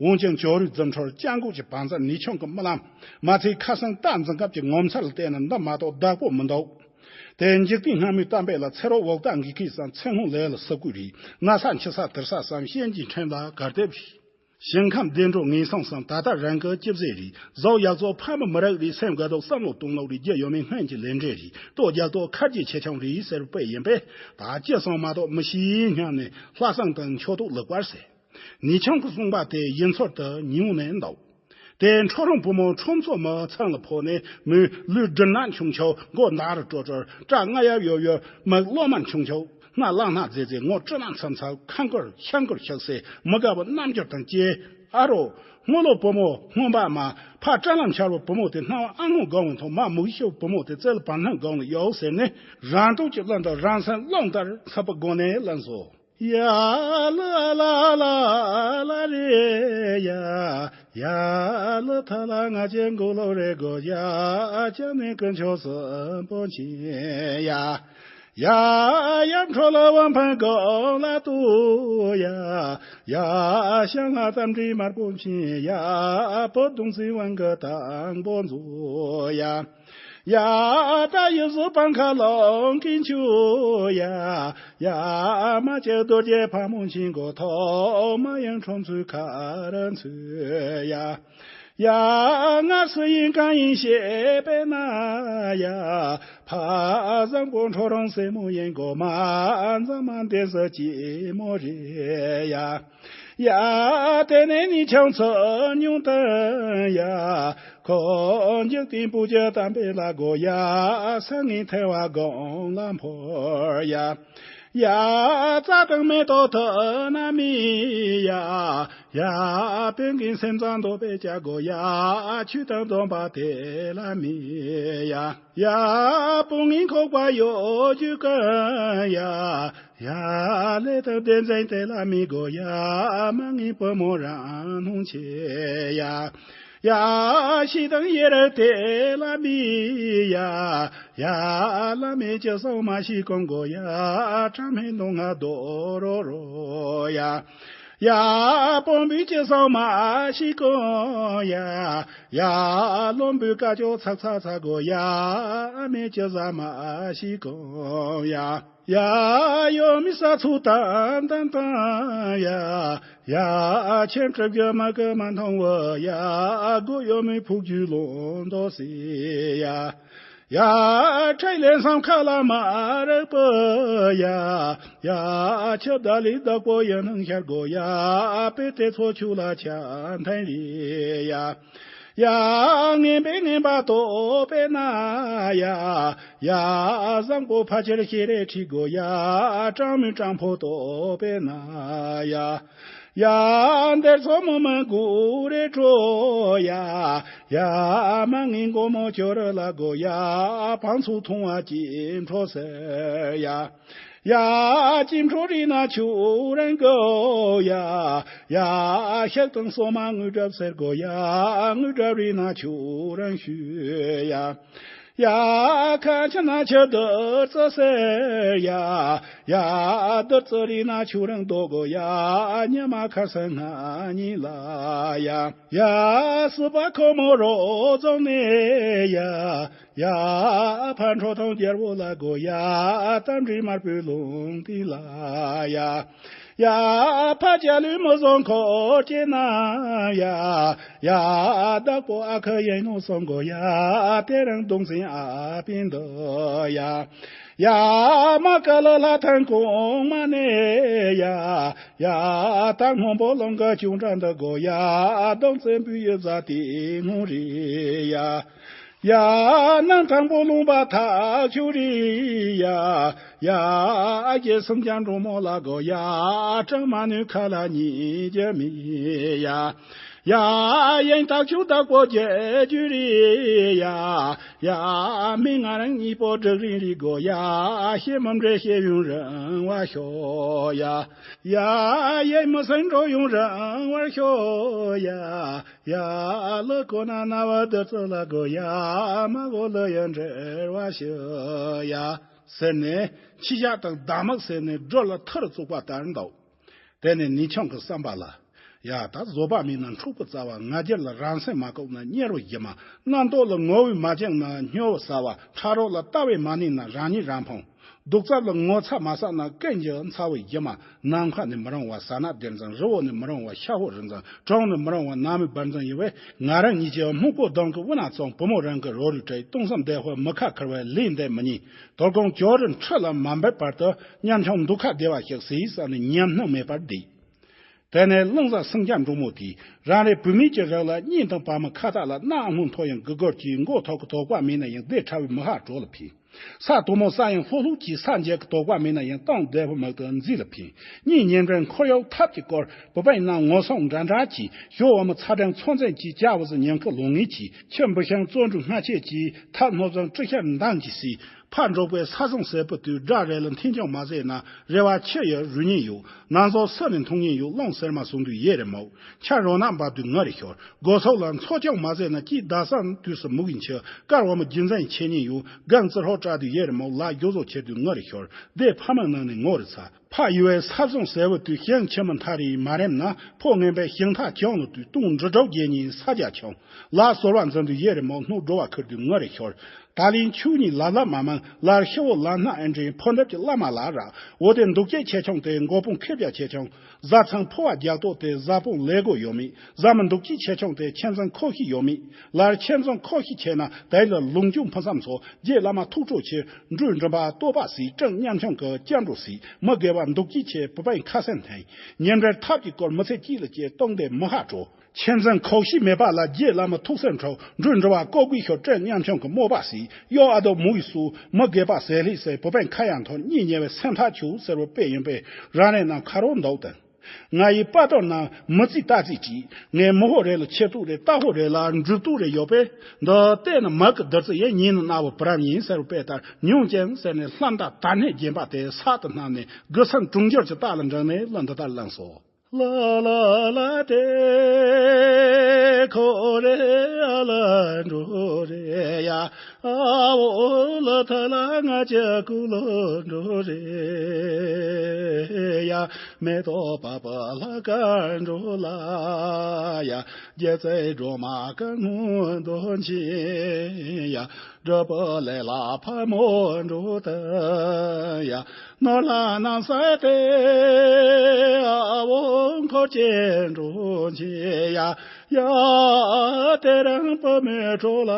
འོན་ཀྱང་ཇོ་རུའི་རྫུ་འཕྲུལ་སྐྱ་འགོག་གི་བང་རྩལ་ནུས་ཆུང་གི་རྨི་ལམ། མ་ཚད་ཁ་སང་རྟ་འཛིན་སྐབས་ཀྱི་ངོ་མཚར་ལ་བལྟས་ན་འདི་མ་གཏོགས་བདག་པོ་མི་འདུག་དེ་འཇིག་རྟེན་སྔ་མོའི་གཏམ་དཔེ་ལ། ཚེ་རོགས་འུག་རྟ་འགོས་ཁའི་སང་ཚེ་སྔོན་ལས་ལ་སུ་བཀོད་རེད། ན་ས་འཆི་ས་དུར་ས་བསམ། གཤིན་རྗེའི་འཕྲིན་ལ་གར་སྡེབ་བྱས། ཞིང་ཁམས་བདེ་འགྲོ་ངན་སོང་གསུམ། ད་ལྟ་རང་གི་སྐྱིད་ཟས་རེད། གཟུགས་ཡག་བཙོག་ཕ་མ་མི་རིགས་རེད། སེམས་དགའ་སྡུག་བསམ་བློ་གཏོང་ལུགས་རེད། རྒྱུ་ཡོད་མེད་སྔོན་གྱི་ལས་འབྲས་རེད། ལྟོ་རྒྱག་ལྟོ་ཁ་རྗེ་ཆེ་ཆུང་རེད་ཟེར་བ་དཔེ་ཡིན་པས། ད་ཅི་སོང་མ་གཏོགས་མི་ཤེས་སྙམ་ནས་ལྷག་བསམ་དང་མཆོག་ཏོ་ལེགས་པར་ཟེར། ནི་ཆང་གི་གསུངས་པ་དེ་ཡིན་ཚོད་དུ་ཉུང་ནས་འདུག་དེ་ཁྲོ་རོང་བུ་མོ་ཁྲོམ་ཚོ་མི་ཚང་ལ་ཕོག་ནས། མོའི་ལུས་སྦྲུལ་ནག་ཆུང་ཆུང་། མགོ་འདར་ཀྲོ་ཀྲོ། སྐྲ་རྔ་ཡབ་ཡོབ་ཡོབ། མིག་གློ་དམར་ཆུང་ཆུང་། སྣ་གླང་སྣ་རྫེ་རྫེ། ངོ་སྤྲིན་ནག་ཚམ་ཚམ། ཁ་འཁོར་ཤ་འཁོར་ཤག་སེ། མི་དགའ་བའི་རྣམ་འགྱུར་དང་བཅས། ཨ་རོ། སྔོ་ལོ་བུ་མོ་སྔོན་པ་མ། ཕ་སྐྲ་ལམ་འཕྱར་བའི་བུ་མོ་དེ། སྣང་བ་ཨ་སྔོན་སྒང་བའི་མཐོ། མ་མུག་ཤི་བའི་བུ་མོ་དེ། རྩལ་བར་སྣང་སྒང་ལ་ཡོད་ཟེར་ནས། རང་སྟོབས་ཀྱིས་བླངས་དང་རང་སེམས་རླུང་ལྟར་འཚབ་པའི་སྒོ་ནས་ལངས་སོ། ཡ་ལ་ལ་ལ་ལ་རེ་ཡ། ཡ་ལ་ཐ་ལ་ང་ཅན་གོ་ལོ་རེ་གོ་ཡ། ཅ་ནེ་ཀུན་ཆོ་སུ་པོ་ཆི་ཡ། ཡ་ཡ་འཕྲོ་ལ་བམ་ཕན་གོ་ལ་ཏུ་ཡ། ཡ་ཤང་ང་ཙམ་རི་མར་པོ་ཆི་ཡ། པོ་དུང་སི་ཝང་ག་དང་པོ་མཛོ་ཡ། ཡ་ད་ཡུ་སུ་པང་ཁ་ལོང་ཀིན་ཆུ་ཡ། ཡ་མ་ཅེ་རྡོ་རྗེ་ཕ་མོ་ཆིན་གོ་ཐོ། མ་ཡང་ཁྲོམ་ཚུ་ཁ་ར་ཚུ་ཡ། ཡ་ང་སུ་ཡིན་གང་ཡིན་ཤེས་པས་ན་ཡ། ཕ་བཟང་པོ་ཁྲོ་རོང་སེ་མོ་ཡིན་གོ་མ། འཛམ་མ་འདས་སུ་ཅི་མོ་རེ་ཡ། ཡ། དེ་ནས་ནི་ཆང་ཚོ་ཉུང་དང་ཡ། ཁོ་འཇིག་རྟེན་བུ་རྒྱུད་དམ་པའི་ལ་གོ་ཡ། ས་ངན་ཐལ་བ་སྒོང་ལ་འཕོར་ཡ། ཡ། རྩྭ་དང་མེ་ཏོག་ཐོག་ན་མི་ཡ། ཡ། དཔོན་གྱི་སེམས་ཙམ་འདོད་པའི་ཅ་གོ་ཡ། ཆོས་དང་སྡོམ་པ་དེ་ལ་མི་ཡ། ཡ། བུ་ངན་ཁོག་པ་ཡོད་རྒྱུ་ཀ་ཡ། ཡ། ལས་དང་བདེན་འཛིན་དེ་ལ་མི་དགོས་ཡ། མ་ངན་བུ་མོ་རང་སྣང་ཆེ་ཡ། ཡ། ཤི་དང་ཡེ་ར་དེ་ལ་མི་ཡ། ཡ། ལ་མི་ཅི་སོང་མ་ཤི་གོང་གོ་ཡ། ཁྲ་མེ་ལོང་ང་རྡོ་རོ་རོ་ཡ། ཡ། སྤོན་པོའི་ཅི་སོང་མ་ཤི་གོང་ཡ། ཡ། བློན་པོའི་ཀ་ཅོ་ཚག་ཚག་ཚག་གོ་ཡ། ཨ་མེ་ཅི་ཟ་མ་ཤི་གོང་ཡ། ཡ། ཡོ་མི་ས་ཚུ་ཏན་ཏན་ཏན་ཡ། ཡ། ཁྱེད་གྲུབ་རྒྱུ་མ་ཀི་མ་མཐོང་བ་ཡ། དགུ་ཡོ་མི་ཕུག་རྒྱུ་ལོང་དོ་སི་ཡ། ཡ། ཁྲེ་ལེན་སམ་ཁ་ལ་མ་རག་པ་ཡ། ཡ། ཁྱབ་ད་ལི་བདག་པོ་ཡ་ནང་ཤར་གོ་ཡ། པེ་ཏེ་ཚོ་ཆུ་ལ་ཆ་མཐན་རི་ཡ། ཡ། ངན་པས་ངན་པ་རྟོགས་པས་ན་ཡ། ཡ། བཟང་པོ་ཕ་ཆེར་ཤེས་རེ་ཁྲི་གོ་ཡ། སྤྲང་མི་སྤྲང་ཕོ་རྟོགས་པས་ན་ཡ། ཡ། འདིར་ཚོ་མོ་མ་གུ་རེ་ཁྲོ་ཡ། ཡ། མ་ངན་མགོ་མོ་ཁྱོ་ར་ལ་གོ་ཡ། བང་ཚུགས་ཐུང་བ་ཅི་འཕྲོ་ཟེར་ཡ། ཡ། ཅི་འཕྲོ་རི་ན་ཆུ་རང་གོ་ཡ། ཡ། ཤག་དང་སོ་མ་དངུལ་གྲབས་ཟེར་གོ་ཡ། དངུལ་གྲབས་རི་ན་ཆུ་རང་ཞུ་ཡ། ཡ། ཁ་ཆེ་ན་ཆེ་རྡོ་རྩི་ཟེར་ཡ། ཡ། རྡོ་རྩི་རི་ན་ཆུ་རང་རྡོ་གོ་ཡ། ཉི་མ་ཁ་སང་ང་ཉིན་ལ་ཡ། ཡ། སྲིད་པ་ཁོ་མོ་རོ་རྫོང་ནས་ཡ། ཡ། ཕ་འཕྲོ་ཐང་རྒྱལ་བོ་ལ་གོ་ཡ། རྟ་མགྲིན་དམར་པོའི་ལུང་སྟེང་ལ་ཡ། ཡ། ཕ་རྒྱལ་ལུས་མི་བཟང་འཁོར་སྐྱེས་ན་ཡ། ཡ། བདག་པོ་ཨ་ཁུ་ཡིན་ནོ་སོང་གོ་ཡ། དེ་རིང་གདུང་སྲིན་ཨ་པིན་འདུ་ཡ། ཡ། མ་ཀ་ལ་ལ་ཐང་གོང་མ་ནས་ཡ། ཡ། ད་སྔོན་པོ་ལོང་ག་ཅུང་དྲག་འདུ་གོ་ཡ། གདུང་སྲིན་བུ་ཡི་བཟའ་དེ་ངུ་རི་ཡ། ཡ། ནང་དང་པོ་ལུང་པ་ཐག་ཆུ་རི་ཡ། ཡ། ཨ་རྒྱལ་སུམ་རྒྱང་འགྲོ་མོ་ལ་གོ་ཡ། གྲང་མ་ནུས་ཁ་ལ་ཉིད་རྒྱ་མི་ཡ། ཡ། ཡིན་ཐག་ཆུ་བདག་པོ་རྒྱལ་རྒྱུ་རི་ཡ། ཡ། མི་ང་རང་གཉིས་པོ་སྒྲིག་རིང་རི་གོ་ཡ། ཤེས་མི་འདྲེ་ཤེས་ཡུན་རིང་བ་ཤོ་ཡ། ཡ། ཡིན་མི་སེང་འགྲོ་ཡུན་རིང་བར་ཤོ་ཡ། ཡ། ལོ་གོ་ན་ན་བ་དུ་ཙི་ལ་གོ་ཡ། མ་གོ་ལོ་ཡ་འདྲེར་བ་ཤོ་ཡ། ཟེར་ནས་ཁྱི་ཞག་དང་གདམས་ངག་ཟེར་ནས་སྒྲོ་ལ་ཐུར་བཙུགས་པ་ལྟར་འདུག་དེ་ནས་ནི་ཆང་གི་བསམ་པ་ལ། ཡ། ད་བཟོད་པ་མེད་ན་འཁྲུག་པའི་རྩ་བ། ང་རྒྱལ་ལ་རང་སེམས་མ་བཀུག་ན་དམྱལ་བའི་གཞི་མ། རྣམ་རྟོག་ལ་ངོ་བོས་མ་བཅིངས་ན་སྨྱོ་བའི་ས་བ། ཕྲ་རོགས་ལ་ལྟ་བས་མ་གནས་ན་རང་ཉིད་རང་ཕུང་། རྡོག་རྩ་ལ་ངོ་ཚ་མ་བསགས་ན་ཀུན་གྱི་ཚ་བོ་ཡི་མ། ནམ་མཁའ་ནི་མི་རུང་བ་ཟ་སྣ་སྡེར་འཛིན། རི་བོ་ནི་མི་རུང་བ་ཤ་ཧོ་རི་འཛིན། གྲོང་ནི་མི་རུང་བ་ནགས་མོའི་སྦུར་འཛིན་ཡིན་པས། ང་རང་ཉིད་ཀྱི་སྨུག་པོ་གདོང་གི་དབུས་ན་བཙོངས། བུ་མོ་རང་གི་རོ་རུ་བྲེལ། སྟོང་བསམ་བདེ་ཧོར་མི་ཁ་ཁུར་བའི་ལས་འདི་མི་ཉན། དོ་དགོང་ཇོ་རུ་འཁྲུལ་ལ་མ་འབབ་བར་དུ། ཉམ་ཆུང་འདུག་ཁ་བདེ་བ་ཞིག་ཟེར་བསམ་ནས་ཉམས་སྣང་མེད་པར་བསྡད། དེ་ནས་གླིང་བཟའ་སེང་སྐྱ་འབྲོང་མོ་དེས་རང་རེ་བུད་མེད་ཀྱི་རིགས་ལ་གཉེན་དང་བུ་མོ་ཁ་ཐག་ལ་གནག་སྔོན་མཐོ་ཡང་གུ་གུར་གྱིས། མགོ་ཐོག་གི་དོགས་པ་མེད་ན་ཡང་བདེ་ཕྲ་བའི་མི་ཧ་གྲོ་ལ་ཕན། ས་དོ་མོ་ས་ཡང་ལྷོག་ལྷོག་གྱིས། ས་འཇལ་གྱི་དོགས་པ་མེད་ན་ཡང་སྟོང་བདེ་བོ་མིག་ཏུ་མཛེས་ལ་ཕན། གཉེན་ཉེ་འབྲེལ་འཁོར་ཡུག་ཐབས་ཀྱིས་བསྐོར། བུ་སྤུན་རྣམས་ངོ་སྲུང་འདྲ་འདྲ་གྱིས། ཞོ་བ་མོ་ཚ་གྲང་ཚོད་འཛིན་གྱིས། བྱ་བུ་ཟི་ཉིན་ཁ་ལོང་ངེས་གྱིས། ཁྱི་འབུ་ཤང་བཙོན་འགྲུལ་སྔ་ཆད་ཀྱིས། ཐབ་སྣོད་བཟང་སྤྲི་ཤར་འདམ་གྱིས་བསྲེགས། ཕར་འགྲོ་བའི་ས་བཟང་ཟས་པོ་དུས། དགྲ་རེ་ལ་འཐེན་ཀྱང་མ་ཟད་ན། རེ་བ་ཁྱི་ཡི་རུ་ཉིན་ཡོད། ནང་སོ་སུ་ནས་མཐོང་ཉིན་ཡོད། རླུང་གསེར་མ་བཟུང་དུས་ཡེ་རེ་མོ། ཆར་རོ་ནག་འབབ་དུས་ངུ་རེ་ཤོར། སྒོ་ཟོག་ལ་མཚོ་ཆུང་མ་ཟད་ན། སྐྱིད་ཟླ་གསུམ་དུས་སུ་མུ་གེ་འཆི། དཀར་བ་མོ་རྒྱུ་མཚན་ཆེ་ཉིན་ཡོད། སྒང་རྩི་ཧོ་བཀྲ་དུས་ཡེ་རེ་མོ། ལ་རྒྱུ་བཟོ་ཁྱེར་དུས་ངུ་རེ་ཤོར། སྡེ་ཕ་མའི་ནང་ནས་ངོ་རེ་ཚ། ཕ་ཡུལ་བའི་ས་བཟང་ཟས་པོ་དུས། ཞིང་ཆེན་མོ་མཐའ་རིས་མ་རེམ་ན། ཕོ་ངན་པའི་ཞིང་ཐག་གྱང་ལ་དུས། སྟོང་འབྲི་གྲོགས་རྒྱལ་ཉིན་ས་རྒྱ་ཆུང་། ལ་སོལ་བ་འཛིན་དུས་ཡེ་རེ་མོ། སྣུག་འགྲོ་བ་ཁུར་དུས་ངུ་རེ་ཤོར། ད་ལན་ཆུ་གཉིས་ལ་ལ་མ་མང་། ལར་ཤི་བོ་ལ་སྣ་ཨེ་འདྲེན། ཕོ་འདབ་ཀྱི་བླ་མ་ལ་ར། འོ་དེ་འདུག་སྐྱེས་ཆེ་ཆུང་དེ། མགོ་དཔུང་ཁེབས་རྒྱ་ཆེ་ཆུང་། བཟའ་ཚང་ཕོ་བ་རྒྱག་ཏོ་དེ། བཟའ་སྤུན་ལས་སྒོ་ཡོད་མེད། བཟའ་མི་འདུག་སྐྱེས་ཆེ་ཆུང་དེ། ཁྱིམ་ཚང་ཁོ་ཤི་ཡོད་མེད། ལར་ཁྱིམ་ཚང་ཁོ་ཤི་ཆེ་ན། དེ་ལ་ལུང་རྒྱུ་ཕུན་སུམ་ཚོགས། རྗེ་བླ་མ་ཐུགས་སྤྲོ་ཆེ། འབྲུ་འགྲིམ་པ་བསྟོད་པ་སྲིད། སྤྲིན་ཉམ་ཆུང་གི་སྐྱབས་འགྲོ་སྲིད། མི་དགེ་བ་འདུག་སྐྱེས་ཆེ། བུ་སྤུན་ཁ་སེམས་ཐན། ཉེ་འབྲེལ་ཐབས་ཀྱིས་བསྐོར། མི་ཚེ་སྐྱིད་ལ་སྐྱེལ། སྟོང་སྡེ་མི་ཧ་འཕྲོ། ཁྱིམ་ཚང་ཁོག་ཤིག་མེད་པ་ལ། རྗེ་བླ་མ་ཐུགས་སེམས་འཕྲོག། འབྲུ་འགྲོ་བ་ཀོ་ཀུའི་ཤོ། སྤྲིན་ཉམ་ཆུང་གི་རྨོ་པ་སྲིད། གཡོ་ཨ་དོ་མུ་ཡི་སུ། མི་དགེ་བ་ཟས་ལྷེ་ཟས། བུ་སྤུན་ཁ་ཡང་འཐོར། གཉིད་ཉལ་བའི་སེམས་ཐག་ཆོད་ཟེར་བའི་དཔེ་ཡིན་པས། རང་རེ་རྣམས་ཁ་རོག་འདུག་དང་། ང་ཡི་དཔའ་དོར་ན་མི་རྩིས་རྟ་རྩིས་ཀྱིས། ངའི་མི་ཧོ་རེ་ལ་ཆེ་ཏོག་རེ། རྟ་ཧོ་རེ་ལ་འབྲུ་ཏོག་རེ་ཡོད་པས། འདི་བལྟས་ན་མི་གི་བདུད་རྩི་ཡིན། ཉིད་ནི་རྣ་བོ་བུ་རམ་ཡིན་ཟེར་བའི་དཔེ་ལྟར། ཉུང་ཅན་ཟེར་ནས་ལྷམ་དང་དར་སྣས་བརྒྱན་པ་དེ་ས་དུ་བསྣམས་ནས། དགུ་སེམས་གྲོང་ཁྱེར་གྱི་རྟ་ལ་འགྲེང་ནས་གླུ་འདི་ལྟར་བླངས་སོ། ལ་ལ་ལ་ཏེ་ཁོ་རེ་ཨ་ལ་འགྲོ་རེ་ཡ། ཨ་བོ་ལ་ཐ་ལ་ང་ཅག་ཀུ་ལོ་འགྲོ་རེ་ཡ། མེ་ཏོག་པ་པ་ལྷ་ཀ་འགྲོ་ལ་ཡ། རྒྱལ་རྩེ་སྒྲོལ་མ་ཀ་སྔོན་འདོན་ཆེ་ཡ། སྒྲུབ་པ་ལས་ལ་ཕ་མོ་འགྲོ་དང་ཡ། ནོར་ལྷ་རྣམ་ས་དེ་ཨ་བོ་འཁོར་གྱི་འགྲོ་ཆེ་ཡ། ཡ་དེ་རིང་བུ་མོའི་གྲོགས་ལ་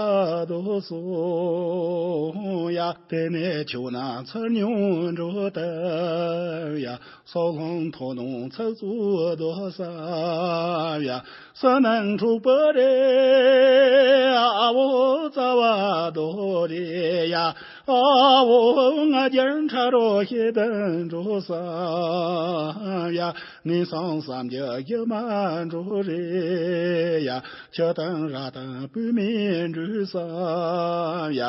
འདུག་སོང་ཡ། དེ་ནས་ཆུ་ནང་ཚུར་ཉུང་འགྲོ་དང་ཡ། སོག་ལྷུང་མཐོ་ནོ་ཚགས་ཚུད་འདུག་བསམ་ཡ། ས་ནང་འཁྲུག་པ་རེ་ཨ་བོ་རྩ་བ་རྡོ་རེ་ཡ། ཨ་བོ་ང་རྒྱལ་ཕྲ་རོ་ཤེས་ལྡན་འགྲོ་བསམ་ཡ། ངན་སོང་བསམ་རྒྱུ་ཡི་མ་འགྲོ་རེ་ཡ། ཆུ་དང་ར་དང་བུད་མེད་འགྲོ་བསམ་ཡ།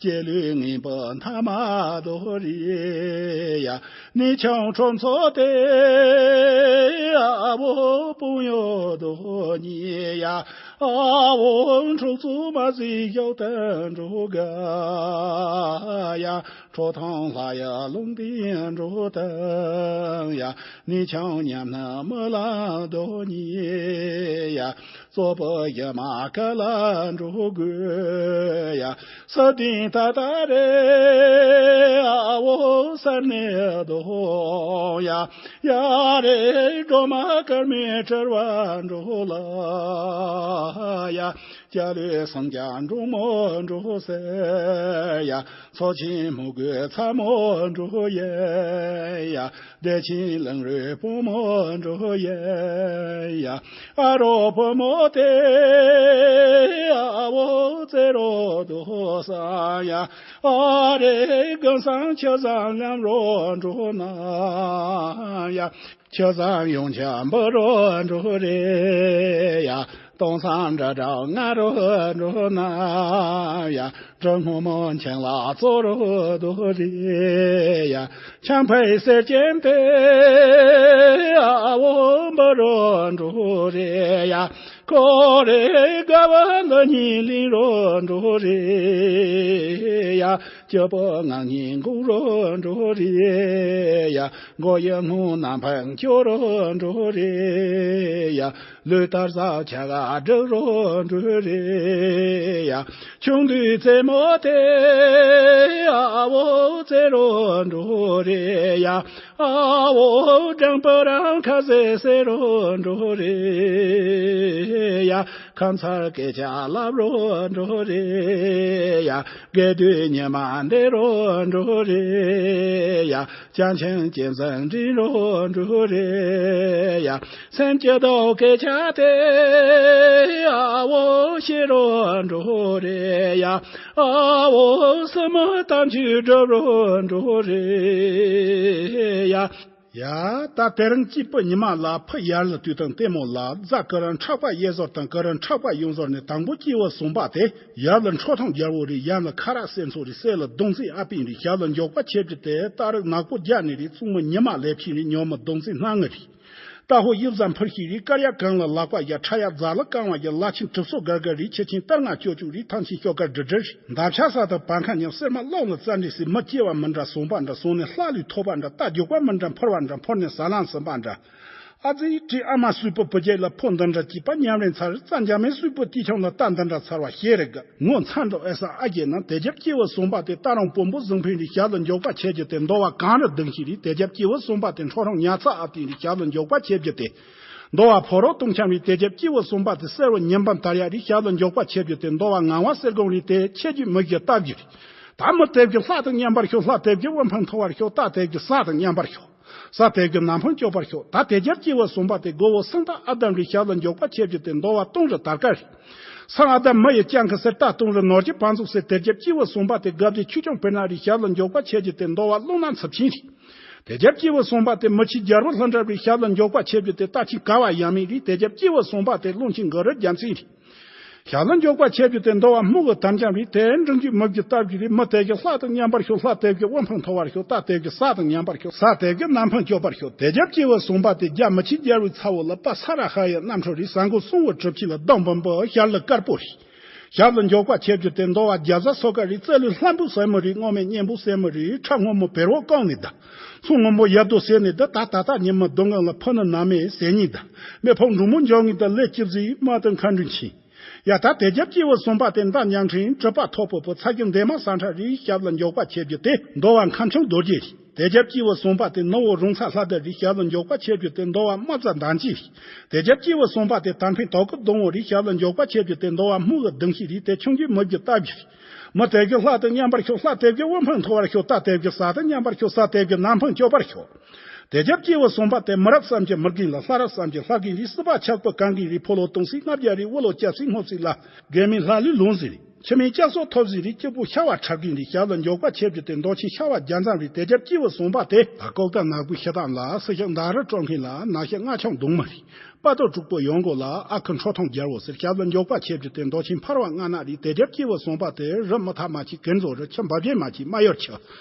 སྐྱེ་ལུས་ངན་པ་མཐའ་མ་རྡོ་རེ་ཡ། ནི་ཆང་ཁྲོམ་ཚོགས་ཏེ་ཨ་བོ་དཔུང་ཡོད་རྡོ་ཉེ་ཡ། ཨ་བོ་འཁྲུག་རྩོད་མ་ཟིག་ཞོག་ཏུ་འགྲོ་དགའ་ཡ། ཁྲོ་ཐུང་ལྷ་ཡི་ལུང་བསྟན་འགྲོ་དང་ཡ། ནི་ཆང་ཉམས་ན་མི་ལ་རྡོ་ཉེ་ཡ། རྩོད་པ་ཡི་མ་ག་ལ་འགྲོ་དགོས་ཡ། ས་སྟེང་ད་ད་རེ་ཨ་བོ་ས་ནས་རྡོ་ཡ། ཡ་རེ་སྒྲོལ་མ་དཀར་མོའི་དྲིལ་བ་འགྲོ་ལ་ཡ། སྐྱ་ལོའི་སངས་རྒྱས་འབྲོང་མོ་འགྲོ་ཟེར་ཡ། ཚོགས་ཆེན་མོ་གོས་ཚ་མོ་འགྲོ་ཡེ་ཡ། བདེ་ཆེན་གླིང་རུའི་བུ་མོ་འགྲོ་ཡེ་ཡ། ཨ་རོ་བུ་མོ་དེ་ཨ་བོ་རྩེ་རོ་དོ་ས་ཡ། ཨ་རེ་གང་སང་ཆ་སང་ལམ་རོ་འགྲོ་ན་ཡ། ཁྱོད་ཚང་ཡོང་ཆ་འབུ་རོ་འགྲོ་རེ་ཡ། སྟོང་སང་འདྲ་འདྲ་ང་རོ་འགྲོ་ན་ཡ། འབྲི་སྔོན་མོ་མཆན་ལ་རྩོ་རོ་འདུག་རེ་ཡ། ཆང་ཕའི་གསེར་ཅན་དེ་ཨ་བོ་འབུ་རོ་འགྲོ་རེ་ཡ། ཀོ་རེ་དགའ་བ་ལ་ཉིན་ལིང་རོ་འགྲོ་རེ་ཡ། སྐྱིད་པོ་ངང་ཉིན་འགུག་རོ་འགྲོ་རེ་ཡ། མགོ་ཡི་སྔོ་ནམ་འཕང་སྐྱོ་རོ་འགྲོ་རེ་ཡ། ལུས་ལྟར་ཟག་ཆ་ག་སྒྲིག་རོ་འགྲོ་རེ་ཡ། ཆུང་དུས་རྩེད་མོ་དེ་ཨ་བོ་རྩེ་རོ་འགྲོ་རེ་ཡ། ཨ་བོ་སྦྲང་བུ་རང་ཁ་ཟེ་ཟེ་རོ་འགྲོ་རེ་ཡ། ཁ་མཚར་སྐད་ཆ་ལབ་རོ་འགྲོ་རེ་ཡ། དགེ་སྡིག་ཉི་མ་འདྲེ་རོ་འགྲོ་རེ་ཡ། ཅང་ཆེན་གྱེན་བཟང་འདྲེ་རོ་འགྲོ་རེ་ཡ། སེམས་སྐྱིད་དོ་སྐད་ཆ་དེ་ཨ་བོ་ཤེས་རོ་འགྲོ་རེ་ཡ། ཨ་བོ་སེམས་མ་གཏམ་རྒྱུད་སྒྲུབ་རོ་འགྲོ་རེ་ཡ། ཡ། ད་དེ་རིང་སྐྱིད་པོ་ཉི་མ་ལ་ཕུ་ཡར་ལ་དུས་དང་ལྟད་མོ་ལ་རྫ་ཀི་རང་ཁྲག་པ་གཡས་ཟོར་དང་ཀི་རང་ཁྲག་པ་གཡོན་ཟོར་ནས་དང་པོ་སྐྱེས་བུ་གསུམ་པ་དེ། ཡར་ལ་འཕྲོ་ཐང་རྒྱལ་བོ་རེད། ཡར་ལ་ཁ་རག་སེམས་ཚོགས་རེད། སྲས་ལ་གདུང་རྩེ་ཨ་པིན་རེད། ཞབས་ལ་མགྱོགས་པ་ཆེ་རྒྱུ་དེ་སྟག་རིག་ནག་པོ་རྒྱ་ནི་རེད། བཙུན་མོ་ཉི་མ་ལས་ཕྱིན་རེད། ཉོན་མོངས་གདུང་རྩེ་སྣང་ངེ་རེད། རྟ་ཕོ་གཡུ་བཟའ་འཕུར་ཤིང་རེད། དཀར་ཡག་གངས་ལ་ལག་པ་ཡ། ཁྲ་ཡག་རྫ་ལ་རྐང་བ་ཡ། ལ་ཆེན་གྲིབ་སོ་དགར་དགར་རེད། ཁྱི་ཆེན་སྟར་ང་ཅོ་ཅོ་རེད། ཐང་ཆེན་ཤོག་དཀར་འབྲི་འབྲི་རེད། འདབ་ཆགས་ས་དང་བར་ཁ་མཉམ། སེར་མ་གློག་ལ་རྩ་འདྲེ་སྲིད། མི་སྐྱེ་བ་མི་འདྲ་བཟུང་པ་འདྲ། བཟུང་ནས་ལྷ་ལུས་ཐོབ་པ་འདྲ། རྟ་རྒྱུག་པ་མི་འདྲ་འཕུར་བ་འདྲ། འཕུར་ནས་ཟ་ལམ་ཟིན་པ་འདྲ། ཨ་ཙི་དྲི་ཨ་མ་སུས་པོ་བུ་རྒྱལ་ལ་ཕོ་འདི་འདྲ་སྐྱིད་པ་ཉམས་རེ་མཚར། རྩ་འཇམ་མའི་སུས་པོ་དུས་ཆུང་ལ་རྟ་འདི་འདྲ་མཚར་བ་ཤེས་རེ་དགའ། ངོ་མཚར་འགྲོ་ཨེ་ས་ཨ་རྒྱལ་ན། དེ་རྒྱབ་སྐྱེས་བུ་གསུམ་པ་དེ་རྟ་རང་བོན་པོ་གཟིམ་ཕིན་རེད། ཞབས་ལ་མགྱོགས་པ་ཆེ་རྒྱུ་དེ་འདོ་བ་གངས་རི་ལྡིང་ཤིང་རེད། དེ་རྒྱབ་སྐྱེས་བུ་གསུམ་པ་དེ་འཕྲོ་རོང་ཉ་ཚ་ཨ་ཏིང་རེད། ཞབས་ལ་མགྱོགས་པ་ཆེ་རྒྱུ་དེ་འདོ་བ་ཕོ་རོག་སྟོང་འཁྱམ་རེད། དེ་རྒྱབ་སྐྱེས་བུ་གསུམ་པ་དེ་སེར་བོ་ཉི་འབམ་དར་ཡག་རེད། ཞབས་ལ་མགྱོགས་པ་ཆེ་རྒྱུ་དེ་འདོ་བ་ངང་བ་གསེར་སྒོང་རེད། དེ་ཆེ་རྒྱུ་མི་རྒྱུ་སྟབས་རྒྱུ་རེད། ད་མི་དེ་རྒྱུ་ལྷ་དང་མཉམ་པར་ཤོག་ལྷ་དེ་རྒྱུ་དབུ་འཕང་མཐོ་བར་ཤོག་རྟ་དེ་རྒྱུ་ས་དང་མཉམ་པར་ཤོག་ས་དེ་གི་ནམ་འཕང་སྐྱོ་བར་ཤོག་ད་དེ་རྒྱབ་སྐྱེས་བུ་གསུམ་པ་དེ་མགོ་བོ་སེང་སྟག་ཨ་དམ་རེད། ཞབས་ལ་མགྱོགས་པ་ཆེ་རྒྱུ་དེ་འདོ་བ་སྟོང་རི་དར་དཀར་རེད། སེང་ཨ་དམ་མི་ཡི་སྤྱང་ཀི་ཟེར། རྟ་སྟོང་རི་ནོར་གྱི་བང་མཛོད་ཟེར། དེ་རྒྱབ་སྐྱེས་བུ་གསུམ་པ་དེ་དགའ་བདེ་ཆོས་སྐྱོང་བེར་ནག་རེད། ཞབས་ལ་མགྱོགས་པ་ཆེ་རྒྱུ་དེ་འདོ་བ་རླུང་ནག་མཚུར་ཆེན་རེད། དེ་རྒྱབ་སྐྱེས་བུ་གསུམ་པ་དེ་མི་ཆེན་རྒྱལ་པོ་ལྷུན་གྲུབ་རེད། ཞབས་ལ་མགྱོགས་པ་ཆེ་རྒྱུ་དེ་རྟ་ཆེན་ཀ་བ་ཡ་མེད་རེད། དེ་རྒྱབ་སྐྱེས་བུ་གསུམ་པ་དེ་རླུང་ཆེན་གུ་རུ་རྒྱལ་མཚན་རེད། ཞབས་ལ་མགྱོགས་པ་ཆེ་རྒྱུ་དེ་འདོ་བ་སྨུག་གི་དམ་རྒྱང་རེད། དེ་འབྲིང་རྒྱུ་མི་རྒྱུ་སྟབས་རྒྱུ་རེད། མི་དེ་གི་ལྷ་དང་མཉམ་པར་ཤོག་ལྷ་དེ་གི་དབུ་འཕང་མཐོ་བར་ཤོག་རྟ་དེ་གི་ས་དང་མཉམ་པར་ཤོག་ས་དེ་གི་ནམ་འཕང་སྐྱོ་བར་ཤོག་དེ་རྒྱབ་སྐྱེས་བུ་གསུམ་པ་དེ་རྒྱ་མི་ཆེན་རྒྱལ་པོའི་ཚ་བོ་ལ་པ་ས་ར་ཧ་ཡི་རྣམ་འཕྲུལ་རེད། ས་མགོ་སྲུང་བོ་གྲུབ་ཆེན་ལ་གདོང་འབུམ་པོ་ཞལ་ལ་དཀར་པོ་རེད། ཞབས་ལ་མགྱོགས་པ་ཆེ་རྒྱུ་དེ་འདོ་བ་རྒྱ་བཟའ་སོ་དཀར་རེད། རྩ་ལུས་ལྷ་འབུ་སེར་མོ་རེད། སྔོ་མེ་གཉན་འབུ་སེར་མོ་རེད། ཁྲ་སྔོན་མོ་བེར་བོ་ཀོང་ནས་ད། མཚོ་སྔོན་མོ་ཡ་རྡོ་ཟེར་ནས་ད། ད་ད་ད་ཉི་མ་སྡུག་ངལ་ལ་ཕུ་ནི་ན་མེད་ཟེར་ཉིན་ད། མེ་ཕོ་འབྲུག་མོ་འཇོག་ངེས་ད། ལས་སྐྱིབས་ཟིག་མ་དང་མཁའ་འགྲོའི་ཆིན། ཡ་ད་དེ་རྒྱབ་སྐྱེས་བུ་གསུམ་པ་དེ་མདའ་མཉམ་འཕྲིན་གྲུབ་པ་ཐོབ་པོ་པོ་ཚ་རྒྱུ་འདན་མ་ས་ཁྲ་རེད། ཞབས་ལ་མགྱོགས་པ་ཆེ་རྒྱུ་དེ་འདོ་བ་ཁམས་ཆུང་རྡོ་རྗེ་རེད། དེ་རྒྱབ་སྐྱེས་བུ་གསུམ་པ་དེ་ནུ་བོ་རོང་ཚ་ལྷ་ལྡན་རེད། ཞབས་ལ་མགྱོགས་པ་ཆེ་རྒྱུ་དེ་འདོ་བ་རྨ་བཟའ་མདའ་འཇིགས་རེད། དེ་རྒྱབ་སྐྱེས་བུ་གསུམ་པ་དེ་དར་འཕེན་དོག་གི་སྡོང་བོ་རེད། ཞབས་ལ་མགྱོགས་པ་ཆེ་རྒྱུ་དེ་འདོ་བ་སྨུག་གི་གདིང་ཤིང་རེད། དེ་ཆུང་རྒྱུ་མི་རྒྱུ་སྟབས་རྒྱུ་རེད། མི་དེ་གི་ལྷ་དང་མཉམ་པར་ཤོག་ལྷ་དེ་གི་དབུ་འཕང་མཐོ་བར་ཤོག་རྟ་དེ་གི་ས་དང་མཉམ་པར་ཤོག་ས་དེ་གི་ནམ་འཕང་སྐྱོ་བར་ཤོག་དེ་རྒྱབ་སྐྱེས་བུ་གསུམ་པ་དེ་མི་རབས་བསམ་གྱི་མི་རྒན་ལ། ལྷ་རབས་བསམ་གྱི་ལྷ་རྒན་རེད། སྲིད་པ་ཆགས་པའི་གངས་རྒན་རེད། ཕོ་ལོ་སྟོང་སྲིད་ལྔ་བརྒྱ་རེད། དབུ་ལོ་སྐྱབས་སྲིད་སྔོ་སྲིད་ལ། རྒན་མིན་ལྷ་ལུས་ལོངས་སྲིད་རེད། ཁྱི་མིན་སྐྱ་སོགས་ཐོབ་སྲིད་རེད། སྐྱིད་པོ་ཤ་བ་ཁྲག་རྒན་རེད། ཞབས་ལ་མགྱོགས་པ་ཆེ་རྒྱུ་དེ་མདོ་ཆེན་ཤ་བ་རྒྱ་མཚམས་རེད། དེ་རྒྱབ་སྐྱེས་བུ་གསུམ་པ་དེ། ད་ལྐོག་ད་ནག་པོའི་ཤི་སྟངས་ལ། སྲི་ཞག་མདའ་རུ་སྤྲོད་མཁན་ལ། ནག་ཤ་རྔ་ཆུང་གདོང་མ་རེད། དཔའ་ཐོ་དྲུག་པོ་ཡོང་སྒོ་ལ། ཨ་ཁུ་འཕྲོ་ཐོང་རྒྱལ་བོ་ཟེར། ཞབས་ལ་མགྱོགས་པ་ཆེ་རྒྱུ་དེ་མདོ་ཆེན་འཕར་བ་རྔ་ནག་རེད། དེ་རྒྱབ་སྐྱེས་བུ་གསུམ་པ་དེ། རི་མི་ཐ་མ་ཆེ་གན་བཟོ་རི། ཆུ་འབབ་རྒྱས་མ་ཆེ་རྨ་ཡོར་ཆུ།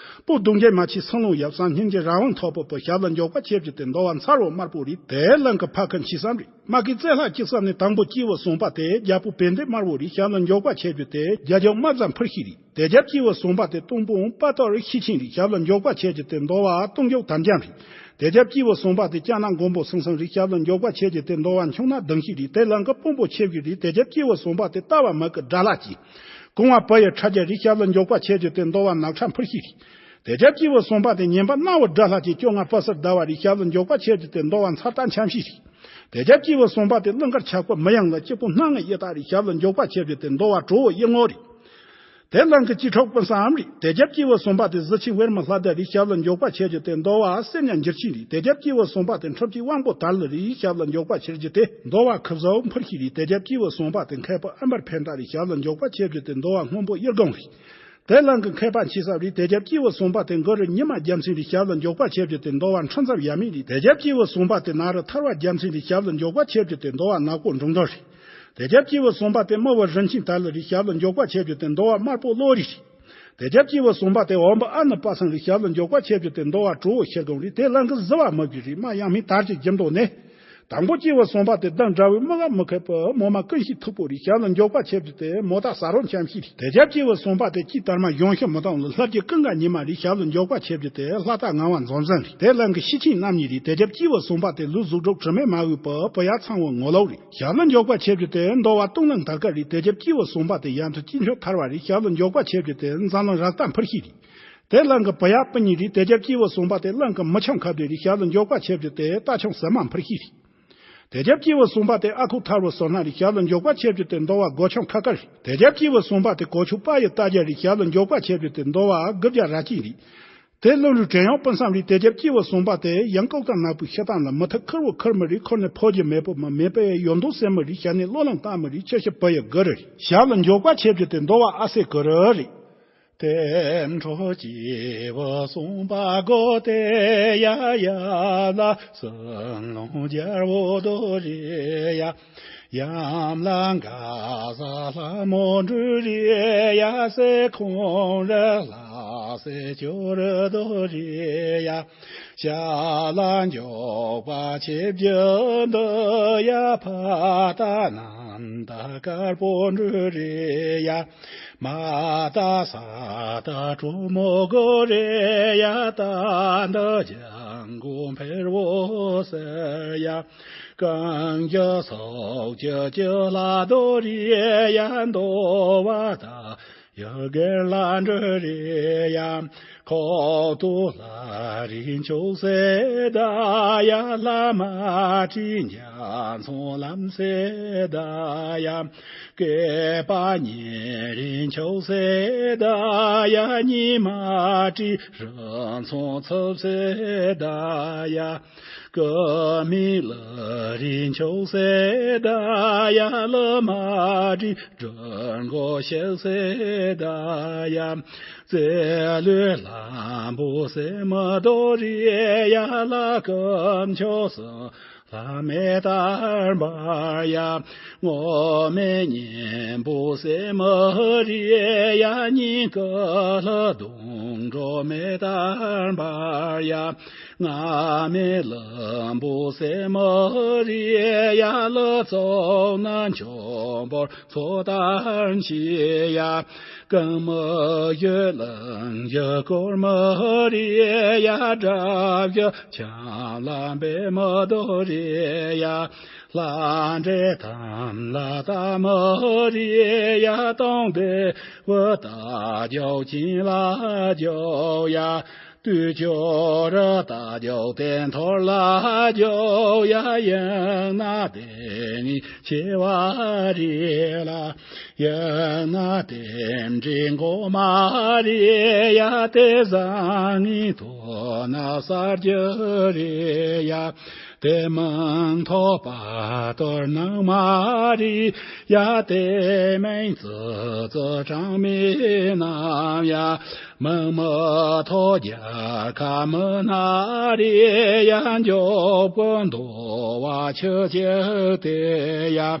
སྤུ་གདུང་རྒྱས་མ་ཆེ་སང་ལུང་ཡབ། སང་སྙིང་རྗེ་རང་དབང་ཐོབ་པོ་པོ། ཞབས་ལ་མགྱོགས་པ་ཆེ་རྒྱུ་དེ་འདོ་བ་མཚར་བོ་དམར་པོ་རེད། དེ་གླིང་གི་ཕ་ཁུ་འཆི་བསམ་རེད། རྨ་ཁའི་རྩེ་ལྷ་གཅིག་བསམ་ནས་དང་པོ་སྐྱེས་བུ་གསུམ་པ་དེ། རྒྱལ་པོ་བན་དེ་དམར་བོ་རེད། ཞབས་ལ་མགྱོགས་པ་ཆེ་རྒྱུ་དེ། རྒྱལ་ལྗོངས་རྨ་བཟའ་འཕུར་ཤིང་རེད། དེ་རྒྱབ་སྐྱེས་བུ་གསུམ་པ་དེ་སྟོང་དཔུང་དཔའ་རྟགས་རི་ཤི་ཆེན་རེད། ཞབས་ལ་མགྱོགས་པ་ཆེ་རྒྱུ་དེ་འདོ་བ་སྟོང་མགྱོགས་དམ་རྒྱང་རེད། དེ་རྒྱབ་སྐྱེས་བུ་གསུམ་པ་དེ་ལྕགས་ནག་མགོན་པོ་སང་སང་རེད། ཞབས་ལ་མགྱོགས་པ་ཆེ་རྒྱུ་དེ་འདོ་བ་འཁྱུང་ནག་གདིང་ཤིང་རེད། དེ་གླིང་གི་དཔོན་པོ་ཆེ་རྒྱུ་རེད། དེ་རྒྱབ་སྐྱེས་བུ་གསུམ་པ་དེ་རྟ་བ་མི་གི་དགྲ་ལྷ་ཅན། གོང་བ་བུ་ཡི་ཁྲ་རྒྱ་རེད། ཞབས་ལ་མགྱོགས་པ་ཆེ་རྒྱུ་དེ་འདོ་བ་ནག་ཁྲ་འཕུར་ཤིང་རེད། དེ་རྒྱབ་སྐྱེས་བུ་གསུམ་པ་དེ་ཉན་པ་སྣ་བོ་དགྲ་ལྷ་ཅན། བཅོ་ལྔ་པ་སར་ཟླ་བ་རེད། ཞབས་ལ་མགྱོགས་པ་ཆེ་རྒྱུ་དེ་འདོ་བ་མཚར་རྟ་འཆམ་ཤིང་རེད། དེ་རྒྱབ་སྐྱེས་བུ་གསུམ་པ་དེ་གླིང་དཀར་ཆག་པོ་མི་ཡང་ལ། སྐྱིད་པོ་སྣང་ངེ་ཡི་དྭགས་རེད། ཞབས་ལ་མགྱོགས་པ་ཆེ་རྒྱུ་དེ་འདོ་བ་གྲོ་བོ་ཡི་ངོ་རེད། དེ་གླིང་གི་སྐྱིད་ཁྲོག་དཔོན་སའམ་རེད། དེ་རྒྱབ་སྐྱེས་བུ་གསུམ་པ་དེ་གཟི་ཆེན་ཝེར་མ་ལྷ་ལྡན་རེད། ཞབས་ལ་མགྱོགས་པ་ཆེ་རྒྱུ་དེ་འདོ་བ་སེམས་ཉག་འགྱུར་ཆེན་རེད། དེ་རྒྱབ་སྐྱེས་བུ་གསུམ་པ་དེ་འཁྲབ་ཀྱི་དབང་པོ་དར་ལ་རེད། ཞབས་ལ་མགྱོགས་པ་ཆེ་རྒྱུ་དེ་འདོ་བ་ཁུ་བཟའ་འཕུར་ཤིང་རེད། དེ་རྒྱབ་སྐྱེས་བུ་གསུམ་པ་དེ་མཁས་པ་ཨ་འབར་འཕེན་དར་རེད། ཞབས་ལ་མགྱོགས་པ་ཆེ་རྒྱུ་དེ་འདོ་བ་སྔོན་པོ་གཡུ་སྒང་རེད། དེ་གླིང་གི་མཁས་པ་འཆི་བསམ་རེད། དེ་རྒྱབ་སྐྱེས་བུ་གསུམ་པ་དེ་གུ་རུ་ཉི་མ་རྒྱལ་མཚན་རེད། ཞབས་ལ་མགྱོགས་པ་ཆེ་རྒྱུ་དེ་འདོ་བ་འཕྲིན་ཚབ་ཡ་མེད་རེད། དེ་རྒྱབ་སྐྱེས་བུ་གསུམ་པ་དེ་ནག་རི་ཐར་བ་རྒྱལ་མཚན་རེད། ཞབས་ལ་མགྱོགས་པ་ཆེ་རྒྱུ་དེ་འདོ་བ་ནག་པོ་འབྲོང་སྡོང་རེད། དེ་རྒྱབ་སྐྱེས་བུ་གསུམ་པ་དེ་རྨོ་བོ་རིན་ཆེན་དར་ལ་རེད། ཞབས་ལ་མགྱོགས་པ་ཆེ་རྒྱུ་དེ་འདོ་བ་དམར་པོ་བློ་རིག་རེད། དེ་རྒྱབ་སྐྱེས་བུ་གསུམ་པ་དེ་འོམ་བུ་ཨ་ནི་པ་སངས་རེད། ཞབས་ལ་མགྱོགས་པ་ཆེ་རྒྱུ་དེ་འདོ་བ་གྲོ་བོ་ཤེལ་སྒང་རེད། དེ་གླིང་གི་གཟི་བ་མི་དགོས་རེད། རྨ་ཡང་མིན་དར་གྱི་རྒྱུ་མདོ་ནས། དང་པོ་སྐྱེས་བུ་གསུམ་པ་དེ་གདན་དགྲ་བོའི་དམག་མི་མཁས་པའི་མོ་མ་ཀུན་ཤེས་མཐུག་པོ་རེད། ཞབས་ལ་འཇོག་པ་ཆེ་བརྒྱུད་དེ་མོ་ད་ས་རོ་འཆམ་ཤེས་རེད། དེ་རྒྱབ་སྐྱེས་བུ་གསུམ་པ་དེ་སྐྱིད་དར་མ་གཞུང་ཤུ་མི་དང་ལ་ལྷ་རྒྱལ་ཀུན་དགའ་ཉི་མ་རེད། ཞབས་ལ་འཇོག་པ་ཆེ་བརྒྱུད་དེ་ལྷ་རྟ་ངག་དབང་འཛོམས་བཟང་རེད། དེ་ལན་གི་ཤི་ཆེན་རྣམ་གཉིས་རེད། དེ་རྒྱབ་སྐྱེས་བུ་གསུམ་པ་དེ་ལུས་གཟུགས་གྲོགས་དྲི་མེད་མ་འོས་པའི་བུ་ཡ་ཚང་བོ་ངོ་ལོག་རེད། ཞབས་ལ་འཇོག་པ་ཆེ་བརྒྱུད་དེ་འདོ་བ་སྟོང་ལ་མཐའ་དཀར་རེད། དེ་རྒྱབ་སྐྱེས་བུ་གསུམ་པ་དེ་ཡ་མཚོ་སྐྱིད་མཆོག་ཐར་བ་རེད། ཞབས་ལ་འཇོག་པ་ཆེ་བརྒྱུད་དེ་འཛམ་གླིང་རབ་རྟ་འཕུར་ཤེས་རེད། དེ་གླིང་གི་བུ་ཡ་སྤུན་གཉིས་རེད། དེ་རྒྱབ་སྐྱེས་བུ་གསུམ་པ་དེ་གླིང་གི་མི་ཆུང་ཁ་བདེ་རེད། ཞབས་ལ་འཇོག་པ་ཆེ་བརྒྱུད་དེ་རྟ་ཆུང་ཟེ་མ་འཕུར་ཤེས་རེད། དེ་རྒྱབ་སྐྱེས་བུ་གསུམ་པ་དེ་ཨ་ཁུ་ཐར་བུ་བསོད་ནམས་རེད། ཞབས་ལ་འཇོག་པ་ཆེ་བརྒྱུད་དེ་འདོ་བ་སྒོ་ཆུང་ཁ་དཀར་རེད། དེ་རྒྱབ་སྐྱེས་བུ་གསུམ་པ་དེ་གོ་ཆུ་དཔའ་ཡི་རྟ་རྒྱལ་རེད། ཞབས་ལ་འཇོག་པ་ཆེ་བརྒྱུད་དེ་འདོ་བ་དགུ་བརྒྱ་ར་གཅིག་རེད། དེ་བློན་རུ་བྲན་གཡོག་སྤུན་བསམ་རེད། དེ་རྒྱབ་སྐྱེས་བུ་གསུམ་པ་དེ་ཡང་ལྐོག་དང་ནག་པོའི་ཤི་སྟངས་ལ་མི་ཐུབ། ཁུར་བོ་ཁུར་མི་རེད། ཁུར་ནས་ཕོ་རྒྱུ་མེད་པོ་མི་མེད་པའི་ཡོད་མདོག་སེར་མོ་རེད། ཤ་ནས་བློ་ལངས་སྟག་མོ་རེད། ཆུ་ཤི་བུ་ཡི་དགུ་རུ་རེད། ཞབས་ལ་འཇོག་པ་ཆེ་བརྒྱུད་དེ་འདོ་བ་ཨ་སེ་གུ་རུ་རེད། དེ་འཕྲོ་སྐྱེས་བུ་གསུམ་པ་གོ་དེ་ཡ་ཡ་ལ་སྲིན་ལོང་རྒྱལ་བོ་དོ་རེ་ཡ། ཡམ་ལ་མགར་བཟའ་ལྷ་མོ་འབྲུ་རེ་ཡ། སེ་ཁོང་རི་ལྷ་སེ་ཅོ་རི་དོ་རེ་ཡ། ཞབས་ལ་འཇོག་པ་ཆེ་བརྒྱུད་འདི་ཡ། ཕ་ད་ནམ་ད་དཀར་པོ་འབྲུ་རེ་ཡ། མ་ད་ས་ད་གྲོ་མོ་གོ་རེ་ཡ། ད་འདི་ལྗང་གུ་འཕེར་བོ་སེར་ཡ། གང་གི་སོགས་ཀྱི་ཀྱི་ལ་དོ་རེ་ཡ། འདོ་བ་ད་ཡ་གེར་ལ་འབྲུ་རེ་ཡ། ཁོག་ཏུ་ལྷ་རིགས་མཆོག་སེ་ད་ཡ། ལྷ་མ་བྲིས་འཇའ་ཚོན་ལམ་སེ་ད་ཡ། སྐེད་པ་གཉན་རིགས་མཆོག་སེ་ད་ཡ། གཉིས་མ་བྲིས་རི་མཚོ་འཚུབ་སེ་ད་ཡ། སྐུ་མིག་ལུ་རིགས་མཆོག་སེ་ད་ཡ། ལུ་མ་བྲིས་སྦྲུལ་མགོ་ཤེག་སེ་ད་ཡ། རྩེ་ལུས་ལྷ་བུ་སེ་མི་དོ་རེ་ཡ། ལྷ་སྐུ་མཆོག་སུ་ལྷ་མེ་ལྟར་འབར་ཡ། ངོ་མེ་གཉན་པོ་སེ་མི་རེ་ཡ། སྙིང་གི་ལྷ་དུང་སྒྲོ་མེ་ལྟར་འབར་ཡ། ང་མེ་ལྷུན་པོ་སེ་མི་རེ་ཡ། ལྷུན་རྩེ་ན་འཁྱུད་པའི་མཚོ་ལྟར་མཆེད་ཡ། གང་མི་ཡུལ་གླིང་བཞི་བསྐོར་མི་རེ་ཡ། དགྲ་བཞི་ཆམ་ལ་འབེབས་མི་དོ་རེ་ཡ། ལྷ་འདྲེ་ཐམས་ལ་བལྟ་མི་རེ་ཡ། སྟོང་སྡེ་བུ་རྟ་རྒྱུག་གྱེན་ལ་རྒྱུག་ཡ། དུས་སྐྱོ་རི་རྟ་རྒྱུག་སྟེ་འཐོར་ལ་རྒྱུག་ཡ། ཡང་ན་དེ་ནི་ཆེ་བ་རེད་ལ། ཡང་ན་དེ་འདྲའི་མགོ་མ་རེད་ཡ། དེ་བཟང་ངན་མཐོ་ན་ས་རྒྱུ་རེད་ཡ། དེ་མིན་མཐོ་བ་གཏོར་ནང་མ་རེད་ཡ། དེ་མིན་ཙི་ཙི་གྲངས་མེད་རྣམས་ཡ། མིག་མི་མཐོ་རྒྱལ་ཁ་མི་སྣ་རེད་ཡ། མགྱོགས་པོ་འདོ་བ་ཆུ་གཅིག་དེ་ཡ།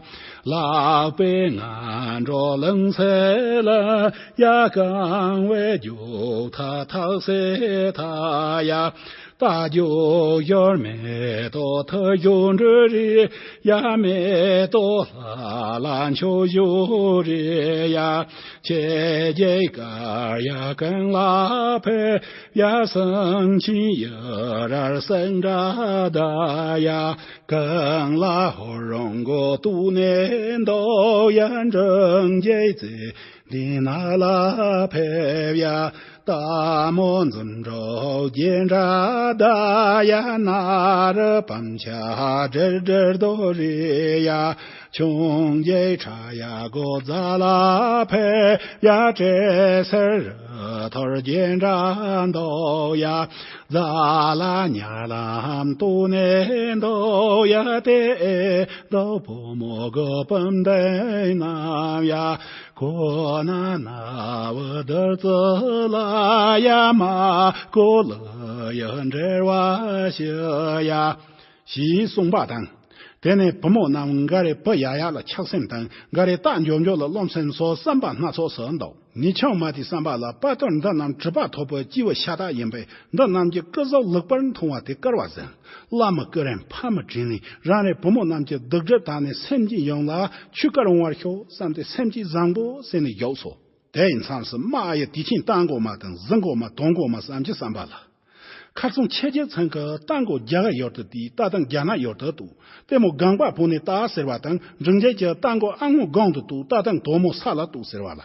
ལག་པའི་ངན་འགྲོ་ལིང་ཚེ་ལ་ཡ། རྐང་བའི་རྒྱུག་ཐག་ཐག་སེ་ཐག་ཡ། རྟ་རྒྱུག་ཞོར་མེ་ཏོག་ཐུག་ཞོར་འབྲུ་རེད་ཡ། མེ་ཏོག་ལྷ་ལ་མཆོད་ཞོར་རེད་ཡ། ཆེ་རྒྱལ་དཀར་ཡ་གངས་ལ་ཕེབས་ཡ། སེང་ཆེན་ཡུ་རལ་སེང་འདྲ་ད་ཡ། གངས་ལ་ཧོ་རོང་གོ་སྟུག་ནས་འདུག་ཡ། འབྲོང་རྒྱལ་རྩེ་འདི་ན་ལ་ཕེབས་ཡ། རྟ་མོ་འཛུམ་གྲོགས་རྒྱན་འདྲ་ད་ཡ། ན་རུ་པམ་ཆ་དྲིར་དྲིར་དོ་རེད་ཡ། ཁྱུང་རྒྱལ་ཁྲ་ཡ་གོ་ཛ་ལ་ཕེབས་ཡ། སྤྲེལ་སེར་རུ་ཐོར་རྒྱན་འདྲ་འདུག་ཡ། ཛ་ལ་ཉ་ལམ་སྟུག་ནས་འདུག་ཡ། དེ་ཨེ་འདུག་བུ་མོ་གི་བུམ་ལྡན་རྣམས་ཡ། ཁོ་ན་ན་བུ་དར་ཙི་ལ་ཡ། མ་ཀོ་ལི་ཡ་འབྲེལ་བ་ཞི་ཡ། ཞེས་གསུངས་པ་དང་། དེ་ནས་བུ་མོ་རྣམས་འགའ་རེ་བུ་ཡག་ཡག་ལ་ཆགས་སེམས་དང་། འགའ་རེ་རྟ་མགྱོགས་མགྱོགས་ལ་རློམ་སེམས་སོགས་བསམ་པ་སྣ་ཚོགས་སུ་འདུག་ངེད་ཆུང་མ་དེའི་བསམ་པ་ལ། དཔའ་རྟུལ་འདི་རྣམས་གྲུབ་པ་ཐོབ་པའི་སྐྱེས་བུ་ཤ་སྟག་ཡིན་པས། འདི་རྣམས་ཀྱི་སྐུ་གཟུགས་ལེགས་པར་མཐོང་བ་དེ་དཀར་བ་ཟིན། བླ་མ་སྐུ་རིམ་ཕ་མ་དྲིན་ལན་རང་རེ་བུ་མོ་རྣམས་ཀྱི་སྡིག་སྒྲིབ་དག་ནས་སེམས་ཅན་ཡོངས་ལ་ཆོས་བཀའ་འོང་བར་ཤོག་བསམ་སྟེ། སེམས་ཅན་བཟང་པོ་ཟེར་ནས་བཞུགས་སོ། དེ་ཡི་མཚམས་སུ་རྨ་ཨ་ཡེ་དུས་ཆེན་བཏང་དགོས་མ་དང་གཟིམ་དགོས་མ་གཏོང་དགོས་མ་བསམ་གྱི་བསམ་པ་ལ། ཁ་སང་ཆེ་རྒྱལ་ཚང་གི་རྟ་མགོ་རྒྱ་གར་ཡུལ་དུ་བཏུས། རྟ་ཐང་རྒྱ་ནག་ཡུལ་དུ་གཏུགས། ལྟད་མོ་སྒང་པ་བུ་ནས་ལྟ་ཟེར་བ་དང་། འབྲིང་རྒྱལ་གྱི་རྟ་མགོ་ཨ་སྔོན་སྒང་དུ་གཏུགས། རྟ་ཐང་དོག་མོ་ས་ལ་གཏུགས་ཟེར་བ་ལ།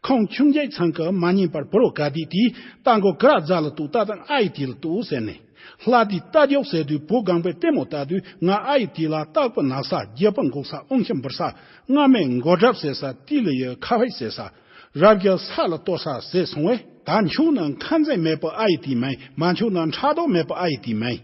ཁོང་ཆུང་རྒྱལ་ཚང་གི་མ་ཉན་པར་བུ་རོ་ག་དུས་དེས་རྟ་མགོ་ཀི་ར་རྫ་ལ་གཏུགས། རྟ་ཐང་ཨ་ཡི་དུས་ལ་གཏུགས་ཟེར་ནས། ལྷ་དེས་རྟ་མགྱོགས་ཟེར་དུས་བུ་སྒང་པས་ལྟད་མོ་ལྟ་དུས། ང་ཨ་ཡི་དུས་ལ་སྟག་པུ་ན་ས། རྒྱལ་པོ་འགུགས་ས། ཨོང་ཁྱི་འབུར་ས། རྔ་མའི་མགོ་སྒྲབ་ཟེར་ས། ཏི་ལི་ཡི་ཁ་ཕེ་ཟེར་ས། རབ་ཀྱི་ས་ལ་གཏོར་ས་ཟེར་སོང་བས། ད་མཆོག་ནི་ཁ་འཛིན་མེད་པའི་ཨ་ཡི་དུས་མིན། མ་མཆོག་ནི་ཕྲག་དོག་མེད་པའི་ཨ་ཡི་དུས་མིན།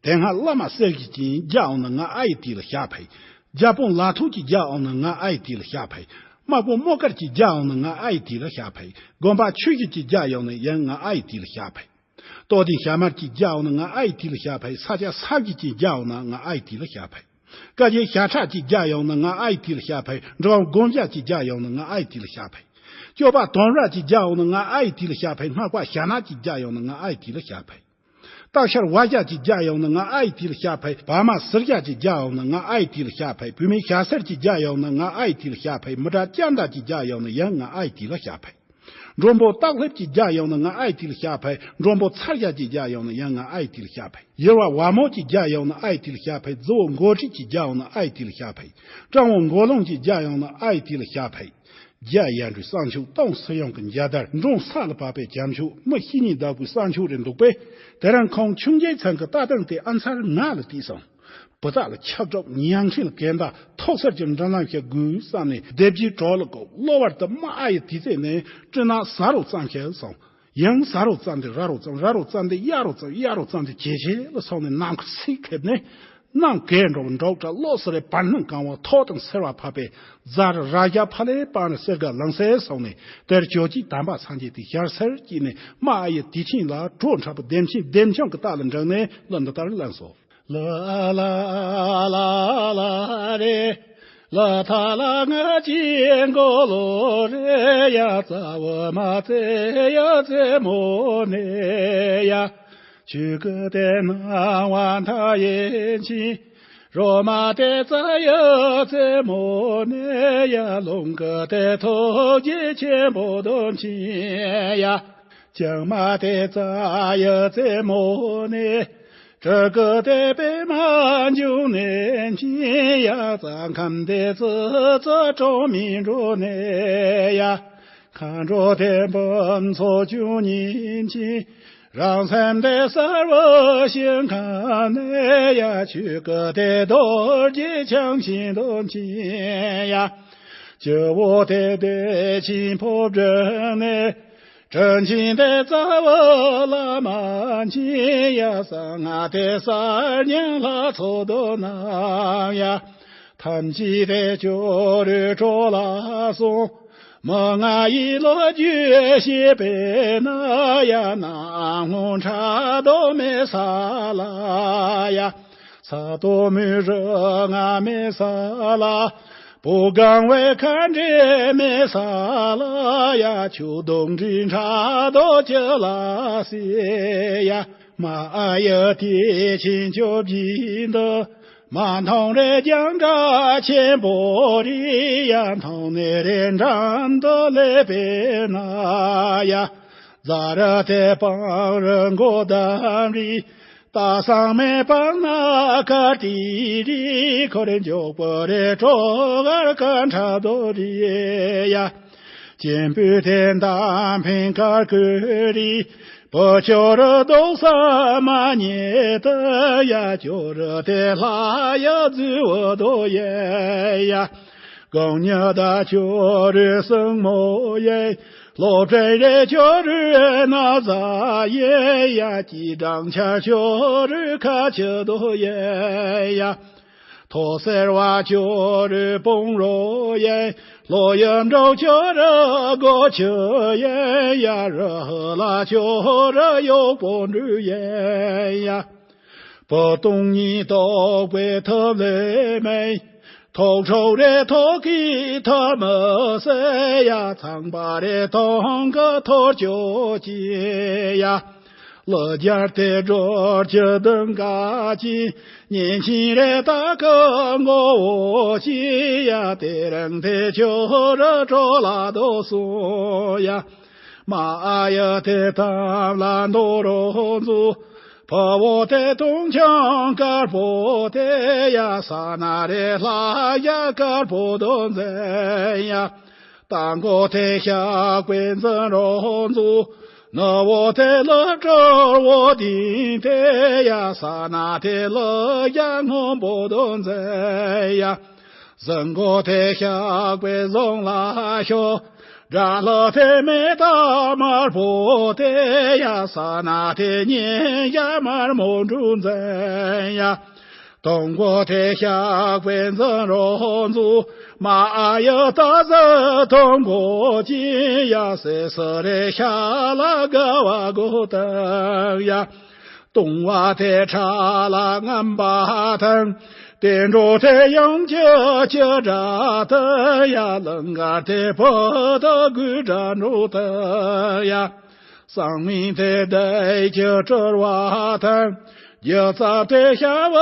དེ་སྔ་བླ་མ་གསེར་གྱི་སྤྱན་རྒྱ་ཡོང་ནི་ང་ཨ་ཡི་དུས་ལ་ཞགས་ཕེ། རྒྱ་དཔོན་ལ་ཐུག་གི་རྒྱ་ཡོང་ནི་ང་ཨ་ཡི་དུས་ལ་ཞགས་ཕེ། དམག་དཔོན་རྨོ་དཀར་གྱི་རྒྱ་ཡོང་ནི་ང་ཨ་ཡི་དུས་ལ་ཞགས་ཕེ། དགོན་པ་ཆོས་བཞིན་གྱི་རྒྱ་ཡོང་ནི་ཡང་ང་ཨ་ཡི་དུས་ལ་ཞགས་ཕེ། རྟོགས་ལྡན་ཞྭ་དམར་གྱི་རྒྱ་ཡོང་ནི་ང་ཨ་ཡི་དུས་ལ་ཞགས་ཕེ། ས་སྐྱ་ས་བཞིན་གྱི་རྒྱ་ཡོང་ནི་ང་ཨ་ཡི་དུས་ལ་ཞགས་ཕེ། བཀའ་བརྒྱུད་ཞྭ་ཁྲ་གཅིག་རྒྱ་ཡོང་ནི་ང་ཨ་ཡི་དུས་ལ་ཞགས་ཕེ། འབྲི་གུང་དགོན་ཞྭ་གཅིག་རྒྱ་ཡོང་ནི་ང་ཨ་ཡི་དུས་ལ་ཞགས་ཕེ། སྐྱོབ་པ་དོམ་ར་གཅིག་རྒྱ་ཡོང་ནི་ང་ཨ་ཡི་དུས་ལ་ཞགས་ཕེ། སྔགས་པ་ཞྭ་ནག་གཅིག་རྒྱ་ཡོང་ནི་ང་ཨ་ཡི་དུས་ལ་ཞགས་ཕེ། སྟག་ཤར་བ་ཞྭ་གཅིག་རྒྱ་ཡོང་ནི་ང་ཨ་ཡི་དུས་ལ་ཞགས་ཕེ། བ་མ་ཟུར་ཞྭ་གཅིག་རྒྱ་ཡོང་ནི་ང་ཨ་ཡི་དུས་ལ་ཞགས་ཕེ། བུད་མེད་ཞྭ་སེར་གཅིག་རྒྱ་ཡོང་ནི་ང་ཨ་ཡི་དུས་ལ་ཞགས་ཕེ། མི་དྲག་སྐྱ་མདའ་གཅིག་རྒྱ་ཡོང་ནི་ཡང་ང་ཨ་ཡི་དུས་ལ་ཞགས་ཕེ། མགྲོན་པོ་སྟག་ལྷེབ་ཀྱི་རྒྱ་ཡོང་ནི་ང་ཨའི་དུས་ལ་ཤ་ཕའི། མགྲོན་པོ་ཚར་ཞག་གི་རྒྱ་ཡོང་ནི་ཡང་ང་ཨའི་དུས་ལ་ཤ་ཕའི། ཡུར་བ་བ་མོ་གི་རྒྱ་ཡོང་ནི་ཨའི་དུས་ལ་ཤ་ཕའི། རྫི་བོ་མགོ་ཁྲིད་ཀྱི་རྒྱ་ཡོང་ནི་ཨའི་དུས་ལ་ཤ་ཕའི། སྤྲང་བོ་མགོ་ལོང་གི་རྒྱ་ཡོང་ནི་ཨའི་དུས་ལ་ཤ་ཕའི། རྒྱ་ཡར་འགྲོའི་གསང་མཆོག། སྟོང་སུ་ཡོང་གི་འཇའ་དར། འབྲོང་ས་ལ་བབས་པའི་བྱམས་ཆུ། མི་བཤེས་གཉེན་བདག་པོའི་གསང་མཆོག་རེད་འདུག་པས། དེ་རིང་ཁོང་ཆུང་རྒྱལ་ཚང་གི་རྟ་ཐང་དེ་ཨ་མཚར་ང་ལ་བལྟས་སོང་། བུ་ཚ་ལ་ཆགས་སྒྲུབ་ཉང་ཁྲིན་ལ་གན་ད་ཐོག་སར་གྱི་འབྲི་ལམ་ཞིག་དགོས་བསམ་ནས་སྡེབ་ཀྱི་གྲོགས་ལ་གོ། གློ་བར་དུ་རྨ་ཨ་ཡི་དུས་ཚོད་ནས་སྤྲིན་ནག་ཟ་རོ་ཙམ་ཞིག་སོང་། ཡང་ཟ་རོ་ཙམ་དེ་ར་རོ་ཙམ། ར་རོ་ཙམ་དེ་གཡའ་རོ་ཙམ། གཡའ་རོ་ཙམ་དེ་ཇེ་ཆེ་ལ་སོང་ནས་ནམ་མཁའ་སིལ་ཁེབས་ནས། གནམ་གས་འགྲོ་འགྲོགས་གྲ་བློ་སི་རེ་བར་སྣང་གང་བ་ཐོག་དང་སེར་བ་ཕབ་པས། རྫ་རི་ར་རྒྱ་ཕ་ལས་སྤང་རི་སེར་ག་ལང་སེ་སོང་ནས། དེར་ཇོ་བོ་དམ་པ་སངས་རྒྱས་དེ་ཞལ་སེར་སྐྱིད་ནས་རྨ་ཨ་ཡི་དུས་ཆེན་ལ་བྲོ་འཁྲབ་པོ་ལྡེམ་ཆེན་ལྡེམ་ཆུང་གི་རྟ་ལ་འགྲེང་ནས་གླུ་འདི་ལྟར་བླངས་སོ། ལ་ལ་ལ་ལ་རེ། ལ་ཐ་ལ་ང་ཅི་མགོ་ལོ་རེ་ཡ། རྩ་བ་མ་ཚེ་ཡ་རྩེ་མོ་ནེ་ཡ། ཆུ་ཀུ་ཏེ་ན་བ་ཐ་ཡེ་ཆི། རོ་མ་ཏེ་ཙ་ཡ་རྩེ་མོ་ནེ་ཡ། ལུང་ཀུ་ཏེ་ཐོག་རྒྱལ་ཆེན་པོ་དོན་ཆེན་ཡ། ཅང་མ་ཏེ་ཙ་ཡ་རྩེ་མོ་ནེ། ཀྲི་ཀུ་ཏེ་པད་མ་འབྱུང་གནས་ཆེན་ཡ། རྩ་ཁམས་ཏེ་ཙི་ཙི་གྲོང་མི་འགྲོ་ནས་ཡ། མཁའ་འགྲོ་ཏེ་འབུམ་ཚོགས་བཅུ་གཉིས་ཆེན། རང་སེམས་ཏེ་གསལ་བའི་ཞིང་ཁམས་ནས་ཡ། ཆོས་སྐུ་ཏེ་རྡོ་རྗེ་འཆང་ཆེན་དོན་ཆེན་ཡ། སྤྱི་བོ་ཏེ་བདེ་ཆེན་ཕོ་བྲང་ནས། དྲིན་ཆེན་ཏེ་རྩ་བའི་བླ་མ་ཆེན་ཡ། གསང་སྔགས་ཏེ་གསར་རྙིང་ལྷ་ཚོགས་བསྡུ་རྣམས་ཡ། ཐམས་ཅད་ཏེ་ཅོ་རུ་གྲོ་ལ་སོང་། མི་ང་ཡི་ལོ་རྒྱུས་ཤེས་པས་ན་ཡ། ནམ་སྔོན་ཕྲག་དོག་མེད་ས་ལ་ཡ། ས་དོ་མི་རུ་ང་མེད་ས་ལ། བུ་གང་བའི་ཁ་འདྲེ་མེད་ས་ལ་ཡ། ཆུ་དུང་འདྲི་ཕྲག་དོག་ཅི་ལ་སི་ཡ། མ་ཨ་ཡ་དེ་ཆེན་ཅོ་བྱི་འདི། མ་མཐོང་རེ་རྒྱང་གྲགས་ཆེན་པོ་རི་ཡ། མཐོང་ནས་རེ་འགྲམ་དུ་ལེ་པེ་ན་ཡ། ཛ་ར་ཏེ་པང་རི་མགོ་དམ་རི། རྟ་སང་མེ་པང་ན་ཀ་ཏི་རི། ཁོ་རེ་འཇོག་པོ་རེ་གྲོ་གར་ཀ་ཁྲ་དོ་རི་ཡ། སྐྱེམས་པུ་ཏེ་འདམ་ཕིང་ཀར་ཀུ་རི། བུ་ཅོ་རུ་རྡོག་ས་མ་ཉེ་ཏི་ཡ། ཅོ་རུ་ཏེ་ལྷ་ཡ་རྫི་བོ་དོ་ཡེ་ཡ། གང་ཉ་ད་ཅོ་རུ་སྲིང་མོ་ཡེ། ལོ་བྲེ་རེ་ཅོ་རུ་ན་ཟ་ཡེ་ཡ། ཀྱི་སྦྲང་ཆར་ཅོ་རུ་ཁ་ཆུ་དོ་ཡེ་ཡ། ཐོག་སེར་བ་ཅོ་རུ་པོང་རོ་ཡེ། ལོ་ཡམ་འབྲོག་ཅོ་རུ་སྒོ་ཆུ་ཡེ་ཡ། རུ་ཧུ་ལ་ཅོ་རུ་ཡོག་པོ་འབྲུ་ཡེ་ཡ། བུ་སྟོང་ཉིད་རྟོགས་པའི་ཐབས་ལས་མེད། ཐོག་ཁྲོ་རེ་ཐོག་གི་ཐབས་མི་ཟད་ཡ། ཚངས་པ་རེ་སྟོང་གི་ཐོར་ཅོག་གི་ཡ། ལུ་རྒྱལ་ཏེ་སྒྲོལ་གྱི་གདུང་ག་གི། ཉིན་ཤིང་རེ་དག་གི་མགོ་བོ་གི་ཡ། དེ་རིང་དེ་ཁྱོད་ར་གྲོ་ལ་དོ་སོང་ཡ། མ་ཨ་ཡ་དེ་ཐམ་ལ་འདོ་རོ་འཛུ། ཕ་བོ་དེ་དུང་ཆང་དཀར་པོ་དེ་ཡ། ས་ན་རེ་ལྷ་ཡ་དཀར་པོ་དོ་འཛེན་ཡ། ཏང་གོ་དེ་ཤག་པའི་འཛིན་རོ་འཛུ། ནུ་བོ་དེ་ལ་དཀར་བོ་དིན་དེ་ཡ། ས་ན་དེ་ལ་ཡ་སྔོན་པོ་དོ་འཛེན་ཡ། གཟིམ་གོ་དེ་ཤག་པའི་ཟོང་ལ་ཤོ། དགྲ་ལ་དེ་མེ་ཏ་དམར་པོ་དེ་ཡ། ས་ན་དེ་ཉིན་ཡ་དམར་མོ་འབྲུ་འཛིན་ཡ། དུང་གོ་དེ་ཤག་པའི་འཛིན་རོ་འཛུ། མ་ཨ་ཡ་ཏ་ཟ་དུང་གོ་ཅི་ཡ། སེ་སི་རེ་ཤ་ལ་དགའ་བ་གོ་ཏང་ཡ། ལྟུང་བ་དེ་ཁྲག་ལ་རྔམ་པ་དང་། དེ་འགྲོ་དེ་ཡང་ཁྱི་ཁྱི་འདྲ་དང་ཡ། ལང་ཀར་དེ་བུ་དག་དགུ་འདྲ་འགྲོ་དང་ཡ། གསང་མིང་དེ་བདེ་ཁྱི་སྤྲུལ་བ་དང་། རྒྱུ་ཚབ་དེ་ཤ་བ་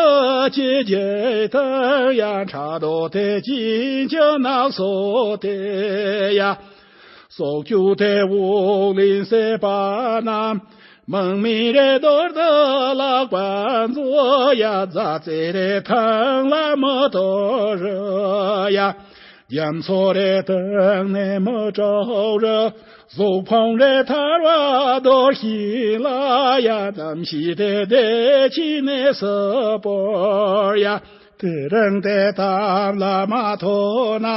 ཅི་རྒྱས་དང་ཡ། ཕྲག་དོག་དེ་ཅི་ཁྱི་ནག་སོ་དེ་ཡ། སྲོག་གཅོད་དེ་འོག་ལིང་སེ་པ་ན། མང་མི་རེ་རྡོར་དུ་ལག་པ་མཛོ་ཡ། རྫ་རྩེ་རེ་ཐང་ལ་མི་དོ་རུ་ཡ། རྒྱ་མཚོ་རེ་དང་ནས་མི་དྲོ་རུ། གཟུགས་ཕུང་རེ་ཐར་བ་རྡོ་ཤིང་ལ་ཡ། གནམ་གཤིས་དེ་བདེ་ཆི་ནས་སུ་བོར་ཡ། དེ་རིང་དེ་ཐབས་ལ་མ་ཐོ་ན།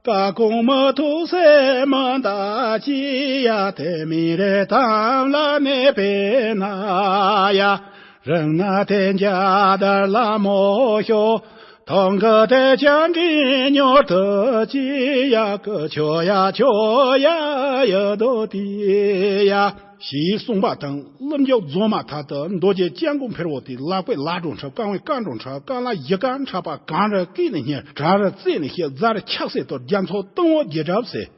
ཀ་ཀུང་མི་ཐུག་སེ་མི་འདའ་ཅི་ཡ། དེ་མི་རེ་ཐམ་ལ་ནེ་པེ་ན་ཡ། རང་ན་དེ་འཇའ་དར་ལ་མོ་ཤོ། ཐོང་གི་དེ་ཅང་གི་ཉོར་དུ་ཅི་ཡ། ཀི་ཆོ་ཡ་ཆོ་ཡ་ཡ་དོ་དི་ཡ། ཞེས་གསུངས་པ་དང་། ཀླུ་མགྱོགས་རྫོགས་མ་ཐག་ཏུ་མདོ་རྒྱུད་སྤྱང་ཀོ་འཕེར་བོ་དེ། ལག་པས་ལ་འགྲོ་འཁྲབ། རྐང་བས་རྐང་འགྲོ་འཁྲབ། རྐང་ལ་ཡི་ག་འཁྲབ་པ། གངས་རི་སྐེད་ནས་སྙེར། བྲག་རི་རྩེ་ནས་བཤད། རྫ་རི་ཆགས་སེ་གཏོར། རྒྱ་མཚོ་སྟོང་བོ་རྒྱས་གྲབས་ཟེར།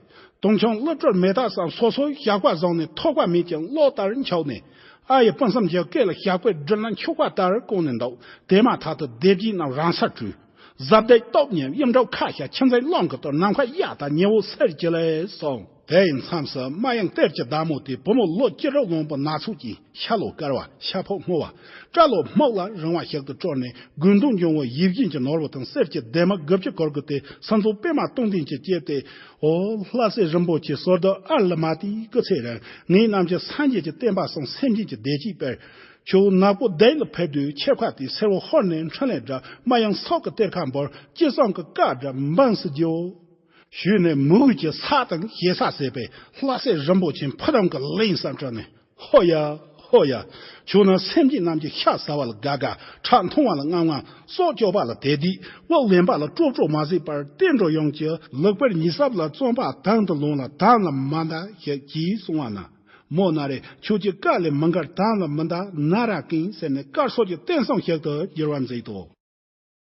དུང་ཆུང་ཀླུ་སྤྲུལ་མེ་སྟག་སང་སོ་སོའི་ཞགས་པ་བཟུང་ནས། ཐོགས་པ་མེད་ཀྱང་གློག་ལྟར་འཁྱུག་ནས། ཨ་ཡེ་སྤུན་གསུམ་གྱི་སྐེ་ལ་ཞགས་པའི་སྦྲུལ་ནག་འཁྱུག་པ་ལྟར་བསྐོར་ནས་འདུག་དེ་མ་ཐག་ཏུ་སྡེ་བརྒྱད་རྣམས་རང་སར་བྲོས། གཟབ་བདེ་སྟོབས་ཉམས། གཡུ་འབྲུག་ཁ་ཤ། ཁྱིམ་མཚེས་རླུང་གིས་གཏོར། ནམ་མཁའ་གཡའ་དང་ཉི་འོད་སེར་གྱི་ལས་སོང་། དེ་ཡི་མཚམས་སུ་རྨ་གཡང་གཏེར་གྱི་བདག་མོ་དེ། བུ་མོ་ལོ་བཅུ་དྲུག་ལོན་པོ་ན་ཚོད་ཀྱི། ཤ་ལོ་དཀར་བ། ཤ་ཕོ་སྔོ་བ། སྐྲ་ལོ་སྨུག་ལ་རིང་བ་ཞིག་ཏུ་སྤྲོར་ནས། དགུན་དུས་འབྱུང་བོ་ཡིད་བཞིན་གྱི་ནོར་བུ་དང་། གསེར་གྱི་ལྡེ་མིག་དགུ་བཅུ་གོར་གུ་དེ། སུམ་ཚོགས་པད་མ་སྟོང་ལྡན་གྱིས་བསྐྱེད་དེ། འོ་ལྷ་སྲས་རིན་པོ་ཆེ། ཟོར་དུ་ཨར་ལ་མ་ཏིའི་སྐུ་ཚེ་རིང་། ངེད་རྣམས་ཀྱི་སངས་རྒྱས་ཀྱི་བསྟན་པ་སྲུང་། སེམས་ཅན་གྱི་བདེ་སྐྱིད་སྤེལ། ཁྱོད་ནག་པོ་བདེ་ལ་ཕེབས་དུས། ཆེ་ཁ་དེའི་སེར་བོ་ཧོར་ནས་འཕྲིན་ལས་བསྒྲགས། རྨ་གཡང་སོག་གི་གཏེར་ཁ་འབོར། ཅི་བསམ་གི་བཀའ་བསྒྲུབ་འབངས་སུ་རྒྱུ། ཞུས་ནས་མོས་གུས་ཀྱི་ས་དང་ཞེ་ས་ཟད་པས། ལྷ་སྲས་རིན་པོ་ཆེ་ཕུ་དམ་གྱི་གླིང་བསམ་དྲན་ནས། ཧོ་ཡ། ཧོ་ཡ། ཁྱོད་ནི་སེམས་ཅན་རྣམས་ཀྱི་ཤ་ཟ་བ་ལ་དགའ་དགའ། ཁྲག་འཐུང་བ་ལ་རྔམ་རྔམ། སྲོག་གཅོད་པ་ལ་དད་དད། དབུགས་ལེན་པ་ལ་སྤྲོ་སྤྲོ་མ་བཟོད་པར། བསྟན་འགྲོ་ཡོངས་ཀྱི་ལུག་པར་ཉེས་སྲབ་ལ་བརྩོན་པ་དང་དུ་ལོངས་ལ་དམ་ལ་མ་འདའ་ཞེས་ཀྱིས་གསུང་བ་ན། མོ་ན་རེ། ཁྱོད་ཀྱི་བཀའ་ལས་མི་འགལ། དམ་ལ་མི་འདའ་ན་ར་ཀིན་ཟེར་ནས། དཀར་སོགས་ཀྱི་བསྟན་སྲུང་ཞིག་ཏུ་འགྱུར་བར་མཛད་དོ།